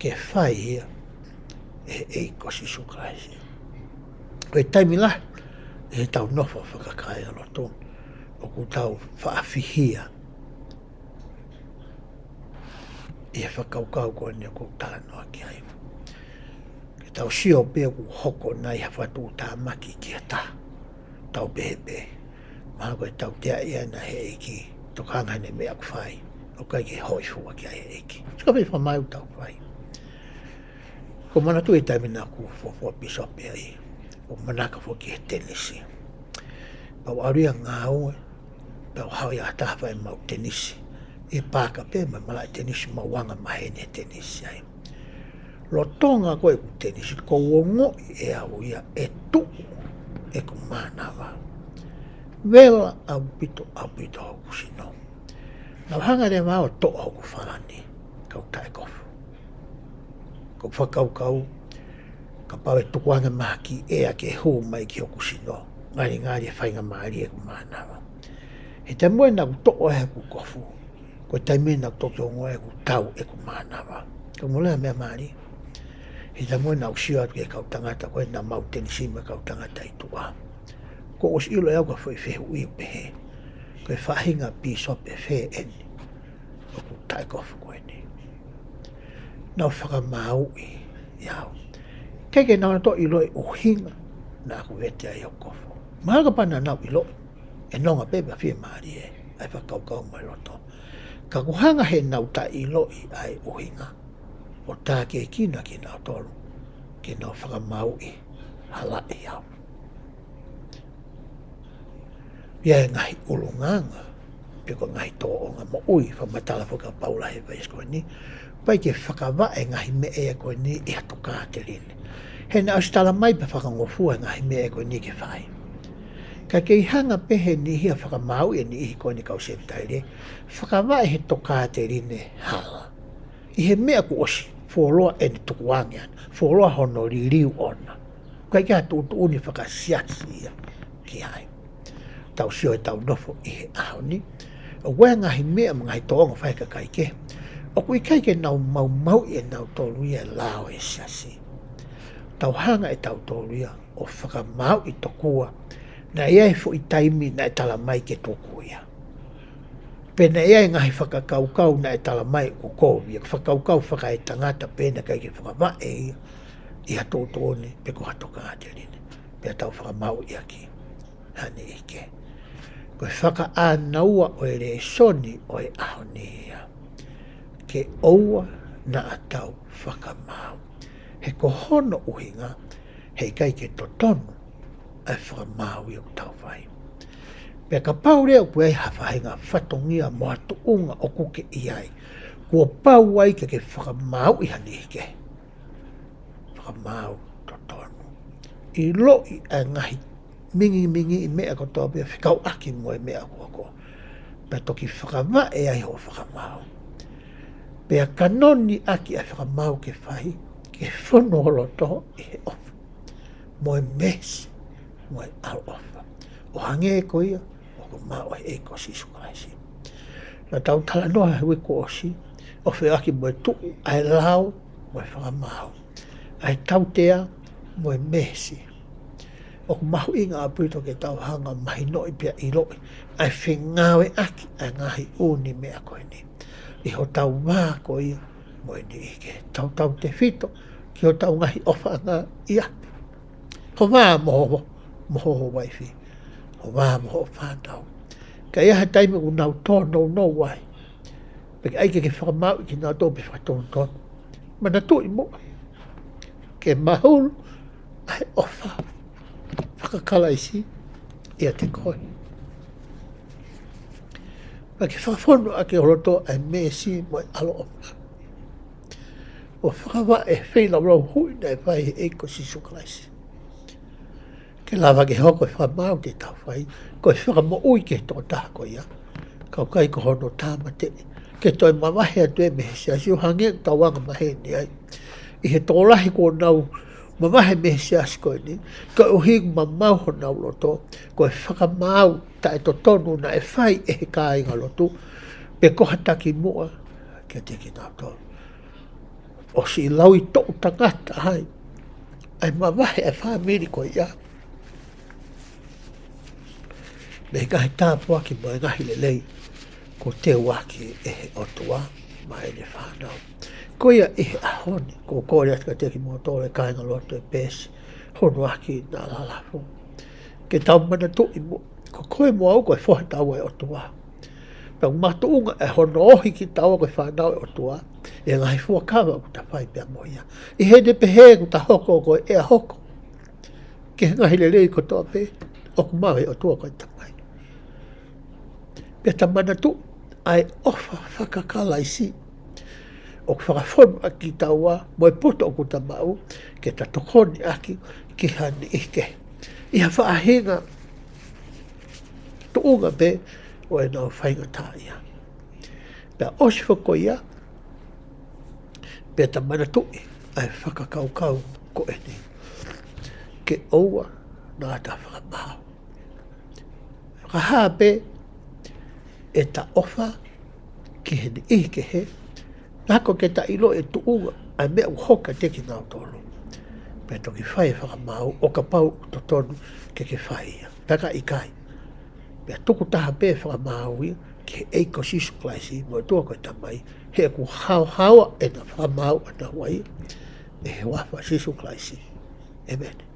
ke fai ia ʻe he ʻEiki ko Sīsū Kalaisi. Ko e taimi lahi ʻi heʻetau nofo fakakāyalotu, ʻoku tau faʻa fihia ʻi he fakakaukau ko eni ʻoku ou talanoa ki ai. Ke tau sio pē ʻoku hoko nai ha fakatuʻutāmaki ki ha taha, tau pehē pē, mahalo ko e tautea ia ʻa e ʻEiki, tokanga ʻene meʻa ʻoku fai, ʻoku ʻikai ke hōifua ki ai ʻa e ʻEiki. Sio pē fakamaau ʻoku tau fai. ʻOku ou manatuʻi e taimi naʻá ku fuofua pīsope ai, ʻoku ou manako foki he tenisi. Pea u ʻalu ia ʻo ngāue, pea u haʻu ia ʻo taha fai ʻemau tenisi. ʻI he paaka pē ʻemau malaʻe tenisi, mau anga maheni he tenisi ai. Lolotonga ko ē ʻeku tenisi, ʻoku ou ongoʻi ʻe au ia ʻe tuʻu ʻeku mānava. Vela ʻaupito, ʻaupito hoku sino. Naʻá ku hanga leva ʻo toʻo hoku falani, kau taʻekofu. ʻOku ou fakakaukau, kapau ʻe tukuange mai ha kiʻi ʻea ke hū mai ki hoku sino, ngalingali ʻe faingamālie ʻeku mānava. He taimi ko ē naʻá ku toʻo ai hoku kofu, ko e taimi naʻá ku toki ongoʻi ʻoku tau ʻeku mānava. Ka mole ha meʻa mālie. He taimi ko ē naʻá ku sio atu ki he kau tangata ko ē naʻa mau tenisi mo e kau tangata ʻi tuʻa, kuo u ʻosi ʻilo ʻe au ko e foʻi fehuʻi ʻoku pehē, ko e faʻahinga pīsope fē eni ʻoku taʻekofu ko eni? Naʻa nau fakamāuʻi au. ʻIkai ke nau toe ʻilo e ʻuhinga naʻá ku vete ai hoku kofu. Mahalo kapau naʻa nau ʻilo, ʻe nonga pē pea fiemālie ʻa e fakakaukau mo e loto. Ka ʻoku hanga heʻenau taʻeʻiloʻi ʻa e ʻuhinga ʻo tākiekina kinautolu ke nau fakamāuʻi halaʻi au. ʻI ai e ngaahi ʻulungaanga, pe ko e ngaahi tōʻonga moʻui, fakamatala foki ʻa Paula he veesi ko eni, ʻoku ʻikai ke fakavaʻe e ngaahi meʻa ia ko eni ʻi ha tokāteline. He naʻe ʻosi tala mai pea fakangofua e ngaahi meʻa ia ko eni ke fai. Ka ʻikai ke hanga pē he niʻihi ia ʻo fakamāuʻi e niʻihi ko eni kau Senitaile, fakavaʻe he tokāteline hala. ʻI he meʻa kuo ʻosi fuoloa ʻene tukuange ʻana, fuoloa hono liliu ʻona. ʻOku ʻikai ke ha tuʻutuʻuni fakasiasi ia ki ai. Tau sio heʻetau nofo ʻi he ʻaho ni, ʻoku ʻi ai e ngaahi meʻa mo e ngaahi tōʻonga ʻoku fai ʻe he kakai kehe, ʻoku ʻikai ke nau maumauʻi ʻe nautolu ia e lao ʻo e siasi. Tau hanga ʻe tautolu ia ʻo fakamāuʻi tokua naʻe ʻi ai e foʻi taimi naʻe tala mai ke tuku ia. Pe naʻe ʻi ai e ngaahi fakakaukau naʻe tala mai ʻoku kovi ia, fakakaukau fakaetangata, pea naʻe ʻikai ke fakavaʻe ia ʻi ha tuʻutuʻuni pe ko ha tokāteline, pea tau fakamāuʻi ʻaki ha niʻihi kehe. Ko e fakaʻānaua ʻo e lēsoni ʻo e ʻaho ni ia, ke ʻoua naʻa tau fakamaau. He ko hono ʻuhinga, heʻikai ke totonu ʻa e fakamaau ia ʻoku tau fai. Pea kapau leva ʻoku ʻi ai ha faʻahinga fatongia mo ha tuʻunga ʻoku ke ʻi ai, kuo pau ai ke ke fakamāuʻi ha niʻihi kehe. Fakamaau totonu. ʻIloʻi ʻa e ngaahi mingimingiʻi meʻa kotoa pē fekauʻaki mo e meʻa ʻoku hoko, pea toki fakavaʻe ai hoʻo fakamaau. Pea kanoni ʻaki ʻa e fakamaau ke fai, ke fonu ho loto ʻi he ʻofa mo e meesi mo e ʻaloʻofa, ʻo hangē ko ia ʻoku maʻu ʻe he ʻEiki ko Sīsū Kalaisi. Naʻa tau talanoa he uike kuo ʻosi ʻo feohi mo e tuʻu ʻa e lao mo e fakamaau, ʻa e tautea mo e meesi. ʻOku mahuʻinga ʻaupito ke tau hanga ʻo mahinoʻi pea ʻiloʻi ʻa e fengāueʻaki ʻa e ngaahi ʻū meʻa ko eni ʻi hotau vā ko ia mo e niʻihi kehe, tautautefito ki hotau ngaahi ʻofaʻanga ʻi ʻapi. Ho vā mo ho, mo ho uaifi, ho vā mo hoʻo fānau. Ka ʻi ai ha taimi ʻoku nau tōnounou ai, pea ʻikai ke ke fakamāuʻi kinautolu pe fakatonutonu, manatuʻi muʻa ke mahulu ʻa e ʻofa faka-Kalaisi ʻiate koe. Pea ke fakafonu ʻaki ho loto ʻa e meesi mo e ʻaloʻofa, ʻo fakavaʻe e feilaulau hui naʻe fai ʻe he ʻEiki ko Sīsū Kalaisi. ʻE lava ke hoko e fakamaau te tau fai, ko e fakamoʻui ki he tokotaha ko ia, ka ʻoku ʻikai ko hono tāmateʻi ke toe mavahe atu ē mei he siasi, ʻo hangē ko ʻetau anga maheni ai ʻi he tokolahi kuo nau mavahe mei he siasi ko eni, koeʻuhi kuo mamau honau loto, ko e fakamaau taʻetotonu naʻe fai ʻe he kāingalotu pe ko ha takimuʻa kiate kinautolu. ʻOsi lauʻi toʻu tangata ai ʻa e mavahe ʻa e fāmili ko ia mei he ngaahi tāpuaki mo e ngaahi lelei kuo teuaki ʻe he ʻOtua maʻa ʻene fānau. Ko ia ʻi he ʻaho ni, ʻoku ou kole atu kiate kimoutolu ʻa e kāingalotu ʻo e peesi, hono ʻaki naʻa lalafu, ke tau manatuʻi muʻa, ko koe mo au ko e foha taua ʻa e ʻOtua. Pea ʻoku makatuʻunga ʻa hono ohi kitaua ko e fānau ʻa e ʻOtua ʻi he ngaahi fuakava ʻoku ta fai pea mo ia. ʻI heʻene pehē ʻoku ta hoko ko e ʻea hoko ki he ngaahi lelei kotoa pē ʻoku maʻu ʻe he ʻOtua ko e Tamai. Pea ta manatuʻi ʻa e ʻofa faka-Kalaisi ʻoku fakafonu ʻaki kitaua mo e poto ʻoku ta maʻu ke ta tokoni ʻaki ki ha niʻihi kehe ʻi ha faʻahinga tuʻunga pē ʻo ʻenau faingataʻaʻia. Pea ʻosi foki ko ia, pea ta manatuʻi ʻa e fakakaukau ko eni, ke ʻoua naʻa ta fakamaau. Fakahā pē ʻeta ʻofa ki he niʻihi kehe, naʻa ko ke ta ʻiloʻi e tuʻunga ʻa e meʻa ʻoku hoko kiate kinautolu, pea toki fai e fakamaau ʻo kapau ʻoku totonu ke ke fai ia. Pea ka ʻikai, pea tuku taha pē e fakamaau ia ki he ʻEiki ko Sīsū Kalaisi mo e ʻOtua ko e Tamai, he ʻoku haohaoa ʻena fakamaau ʻanaua ia, ʻi he huafa ʻo Sīsū Kalaisi. ʻĒmeni.